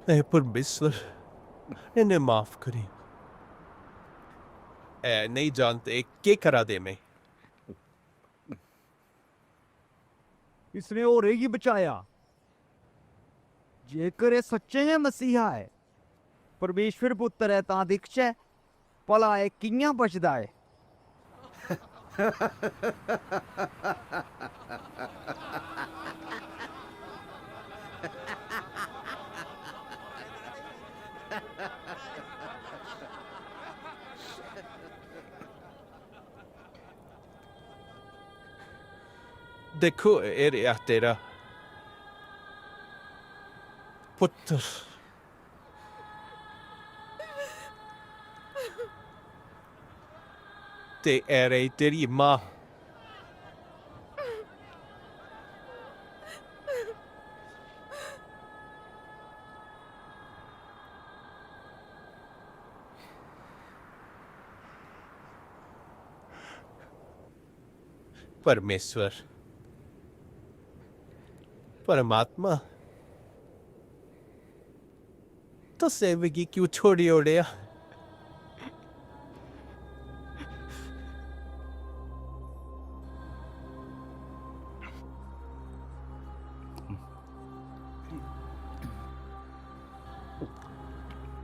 ऐ परमेश्वर, इ'नें माफ करी। ऐ नेईं जानदे केह् करा दे में। इसने होरें गी बचाया। जेकर एह् सच्चें गै मसीहा ऐ, परमेश्वर पुत्तर ऐ, तां दिखचै, भला एह् कि'यां बचदा ऐ? दिक्खो, एह् रेहा तेरा पुत्तर। ते ऐ रेही तेरी मां। परमेश्वर, परमात्मा, तुसें मिगी क्यों छोड़ी ओड़ेआ?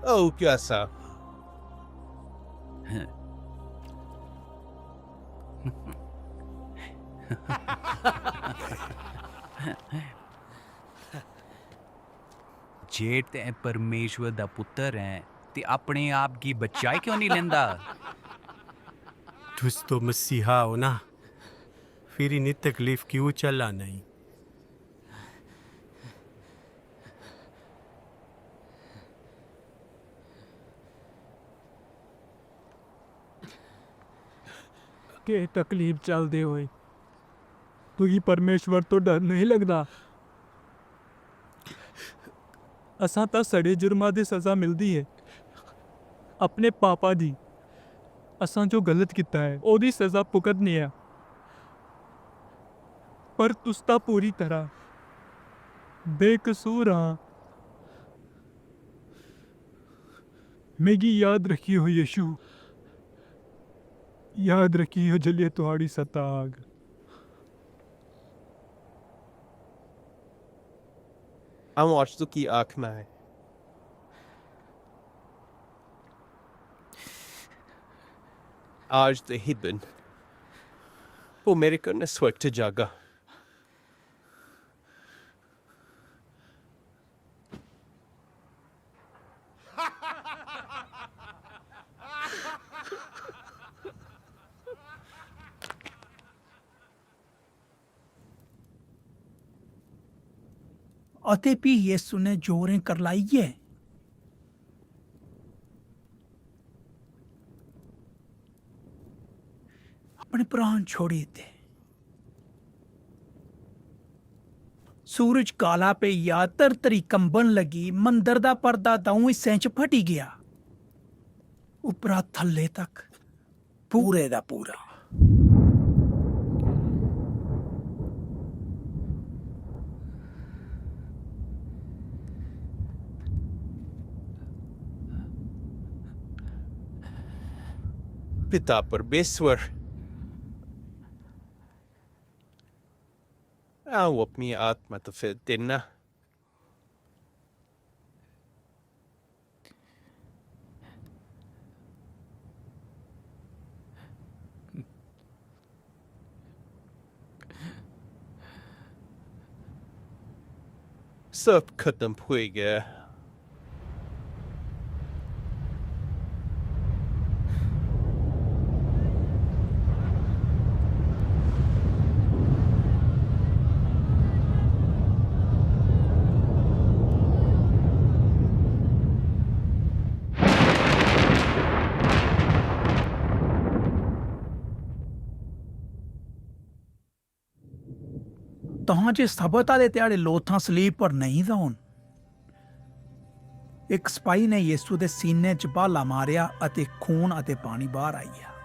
Oh, क्या सा? जे तैं परमेश्वर दा पुत्तर ऐं, ते अपने आप गी बचाई क्यों निं लैंदा? तुस तो मसीहा हो ना, फिर इन्नी तकलीफ क्यों चला नहीं? केह् तकलीफ चलदे होए तुगी परमेश्वर तो डर नेईं लगदा? असां तां सड़े जुर्मा दी सजा मिलदी ऐ, अपने पापा दी। असां जो गलत कीता ऐ, ओह्दी सजा भुगतनी ऐ। पर तुस तां पूरी तरह बेकसूर हां। मिगी याद रखियो, यीशु, याद रखियो, जिसलै थुआड़ी सता आग। अ'ऊं अज्ज तुगी आखना ऐ, अज्ज दे ही दिन ओह् मेरे कन्नै स्वर्ग च जागा। अते भी यीशु ने जोरें करलाइयै अपने प्राण छोड़ी दित्ते। सूरज काला पेई गेआ, धरतरी कंबन लगी, मंदर दा पर्दा द'ऊं हिस्सें च फटी गेआ, उप्परा थल्ले तक, पूरे दा पूरा। पिता परमेश्वर, अ'ऊं अपनी आत्मा तो फिर देना। सब खत्म होई गेआ। तां जे सब्त आह्ले ध्याड़े लोथां सलीब पर नेईं दा होन। इक सपाही ने यीशु दे सीने च भाला मारेआ अते खून अते पानी बाहर आई गेआ।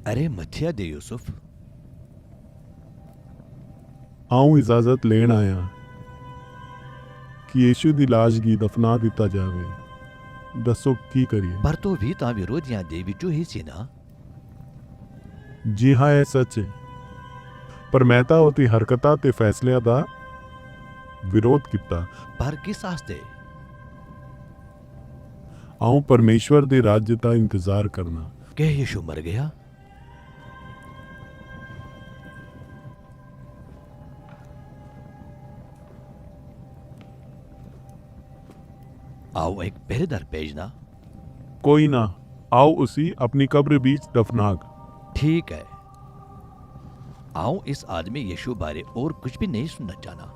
अरे मथिया दे यूसुफ। अ'ऊं इजाजत लेन आया कि यीशु दी लाश गी दफना दित्ता जावे। दस्सो की करिए? पर तू भी तां विरोधियां दे विचों ही सी ना। जी हाँ, एह् सच ऐ। पर मैं तां ओह्दी हरकतां ते फैसलेआं दा विरोध कीता। पर किस आस्तै? अ'ऊं परमेश्वर दे राज्य दा इंतजार करना। केह् यीशु मर गेआ? आओ, इक पहरेदार भेजना। कोई ना, आओ उसी अपनी कब्र बीच दफनाग। ठीक ऐ। अ'ऊं इस आदमी यीशु बारे होर कुछ भी नेईं सुनना चाह्ना।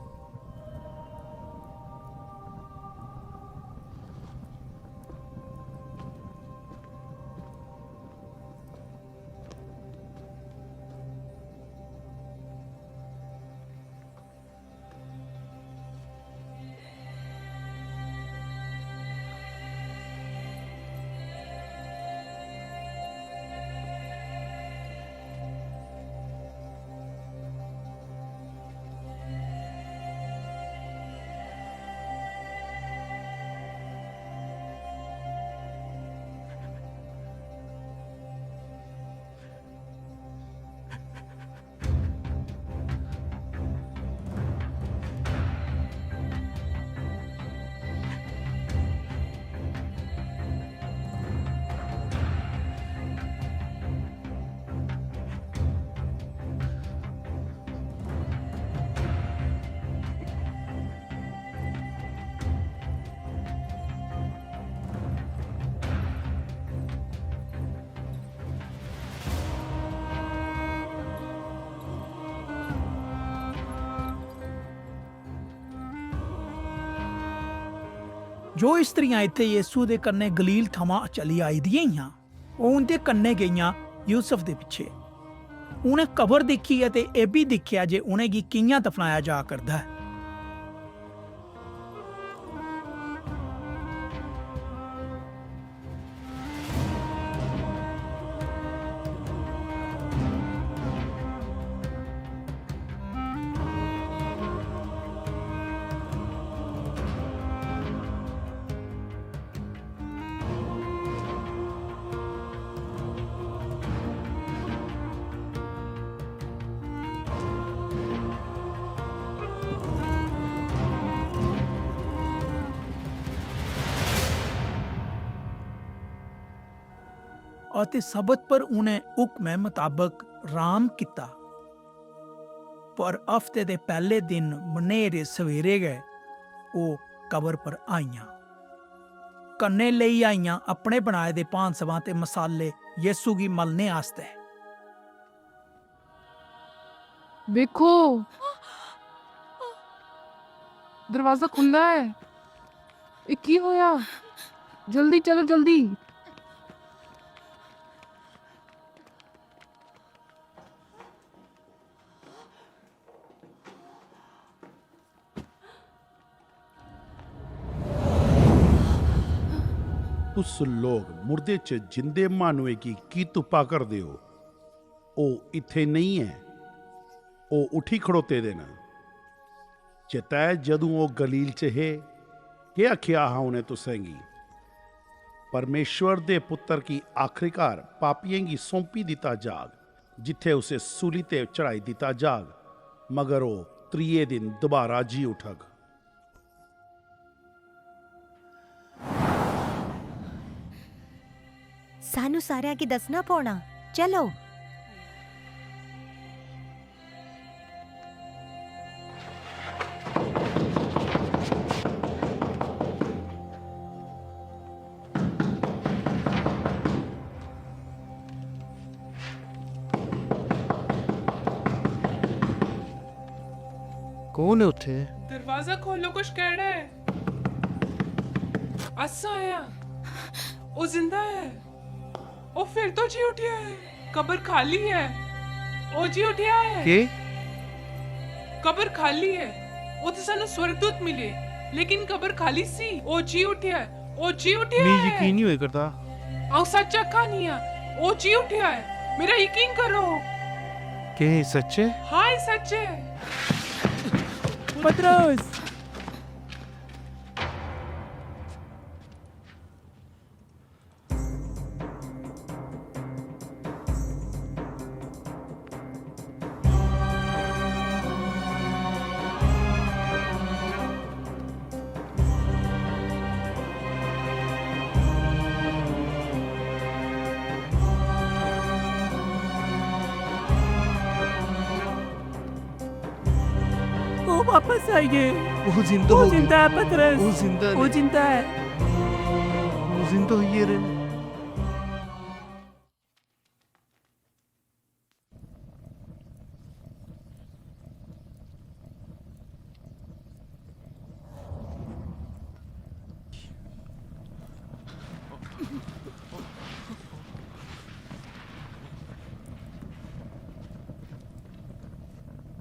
जो स्त्रियां इत्थै यीशु दे कन्नै गलील थमां चली आई दियां हियां, ओह् उं'दे कन्नै गेइयां यूसुफ दे पिच्छे। उ'नें कबर दिक्खी ते एह् बी दिक्खेआ जे उ'नेंगी कि'यां दफनाया जा करदा ऐ। अते सबत पर उ'नें हुक्मै मताबक राम कीता। पर हफ्ते दे पैह्ले दिन मन्हेरे सवेरे गै ओह् कबर पर आइयां। कन्नै लेई आइयां अपने बनाए दे भांसवां ते मसाले यीशु गी मलने आस्तै। दिक्खो, दरवाजा खु'ल्ला ऐ। एह् की होआ? जल्दी चलो, जल्दी। तुस लोक मुर्दे च जिंदे माह्नुएं गी की तुप्पा करदे ओ? ओह् इत्थें नेईं ऐ, ओह् उठी खड़ोते दे न। चेता ऐ जदूं ओह् गलील च हे, केह् आखेआ हा उ'नें तुसेंगी? परमेश्वर दे पुत्तर गी आखरकार पापियें गी सौंपी दित्ता जाग, जित्थें उसे सूली ते चढ़ाई दित्ता जाग, मगर ओह् त्रिये दिन दोबारा जी उठग। सानू सारेआं गी दस्सना पौना। चलो। कौन ऐ उत्थै? दरवाजा खोलो, कुछ कहना है। अस आए आं। ओह् जिंदा ऐ। ओह् फिर तो जी उठेआ ऐ। कबर खाली ऐ। ओह् जी उठेआ ऐ। केह्? कबर खाली ऐ। ओह् ते सानू स्वर्गदूत मिले, लेकिन कबर खाली सी। ओह् जी उठेआ ऐ। ओह् जी उठेआ ऐ। मिगी यकीन निं होए करदा। अ'ऊं सच्च आखा नी आं। ओह् जी उठेआ ऐ। मेरा यकीन करो। केह् एह् सच्च ऐ? हां, एह् सच्च ऐ। पतरस! ओह् बापस आई गे। ओह् जिंदा ओह् हो गए। जिंदा ऐ, पतरस। ओह् जिंदा ओह् न। जिंदा ऐ। ओह् जिंदा होई गेदे न।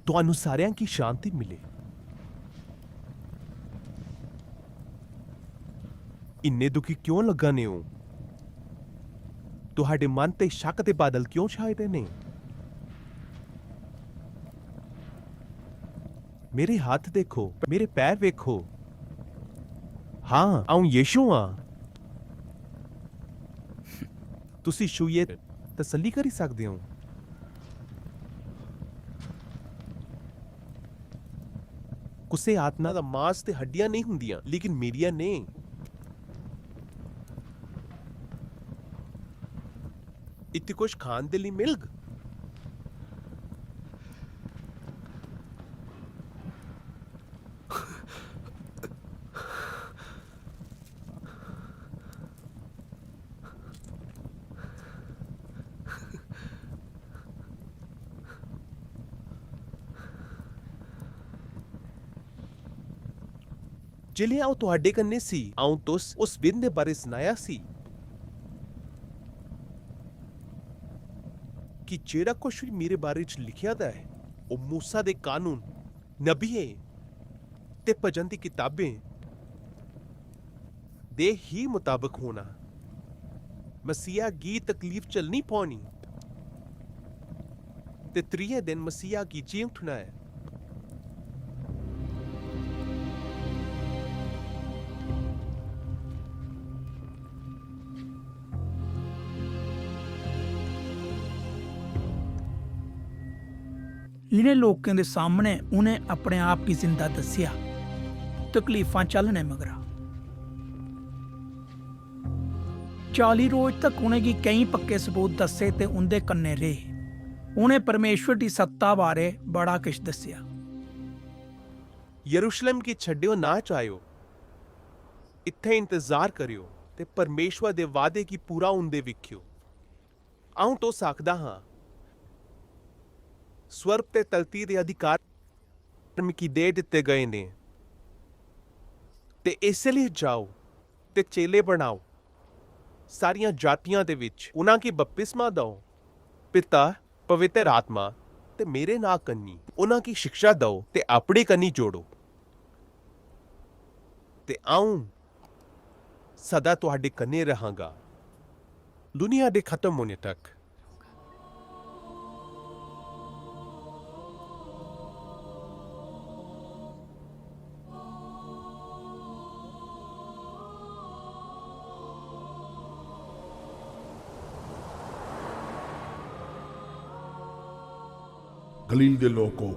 ਤੁਹਾਨੂੰ ਸਾਰਿਆਂ ਕੀ ਸ਼ਾਂਤੀ ਮਿਲੇ। ਇੰਨੇ ਦੁਖੀ ਕਿਉਂ ਲੱਗਾ ਨੇ ਹੋ? ਤੁਹਾਡੇ ਮਨ ਤੇ ਸ਼ੱਕ ਦੇ ਬਾਦਲ ਕਿਉਂ ਛਾਏ ਦੇ ਨੇ? ਮੇਰੇ ਹੱਥ ਦੇਖੋ, ਮੇਰੇ ਪੈਰ ਵੇਖੋ। ਹਾਂ, ਆਉਂ ਯੀਸ਼ੂ ਹਾਂ। ਤੁਸੀਂ ਛੂਏ ਤਸੱਲੀ ਕਰੀ ਸਕਦੇ ਹੋ। ਕੁਸੇ ਆਤਮਾ ਦਾ ਮਾਸ ਤੇ ਹੱਡੀਆਂ ਨਹੀਂ ਹੁੰਦੀਆਂ, ਲੇਕਿਨ ਮੇਰੀਆਂ ਨੇ। ਇੱਥੇ ਕੁਝ ਖਾਣ ਦੇ ਲਈ ਮਿਲਗ? जिसलै अ'ऊं तुहाडे कन्नै सी, अ'ऊं तुस उस दिन दे बारै सनाया सी कि जेहड़ा कुछ बी मेरे बारे च लिखेआ दा ऐ, ओह मूसा दे कानून, नबियें ते भजन दी कताबें दे ही मताबक होना। मसीहा गी तकलीफ झल्लनी पौनी ते त्रिये दिन मसीहा गी जी उठना ऐ। इ'नें लोकें दे सामनै उ'नें अपने आप गी जिंदा दस्सेआ, तकलीफां झल्लने मगरा। चाली रोज तक उ'नेंगी केईं पक्के सबूत दस्से ते उं'दे कन्नै रेह्। उ'नें परमेश्वर दी सत्ता बारै बड़ा किश दस्सेआ। यरूशलेम गी छड्डेओ, ना च आएओ। इत्थें इंतजार करेओ ते परमेश्वर दे वादे गी पूरा होंदे दिक्खेओ। अ'ऊं तुस आखदा हां, स्वर्ग ते धरती दे अधिकार मिगी दे दित्ते गए न। ते इस लेई जाओ ते चेले बनाओ, सारियां जातियां दे विच उन्हां गी बपतिस्मा दओ, पिता, पवित्र आत्मा ते मेरे नां कन्नी उन्हां गी शिक्षा दओ ते अपने कन्नी जोड़ो। ते अ'ऊं सदा तुहाडे कन्ने रहांगा, दुनिया दे खत्म होने तक। गलील दे लोको,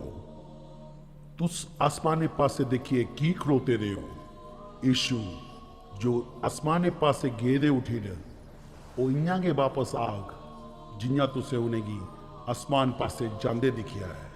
तुस आसमाने पासे दिक्खियै की खड़ोते दे ओ? यीशु, जो आसमाने पासे गेदे उठी न, ओह इयां गै बापस आग, जियां तुसें उनेंगी आसमान पासे जांदे दिक्खेआ ऐ।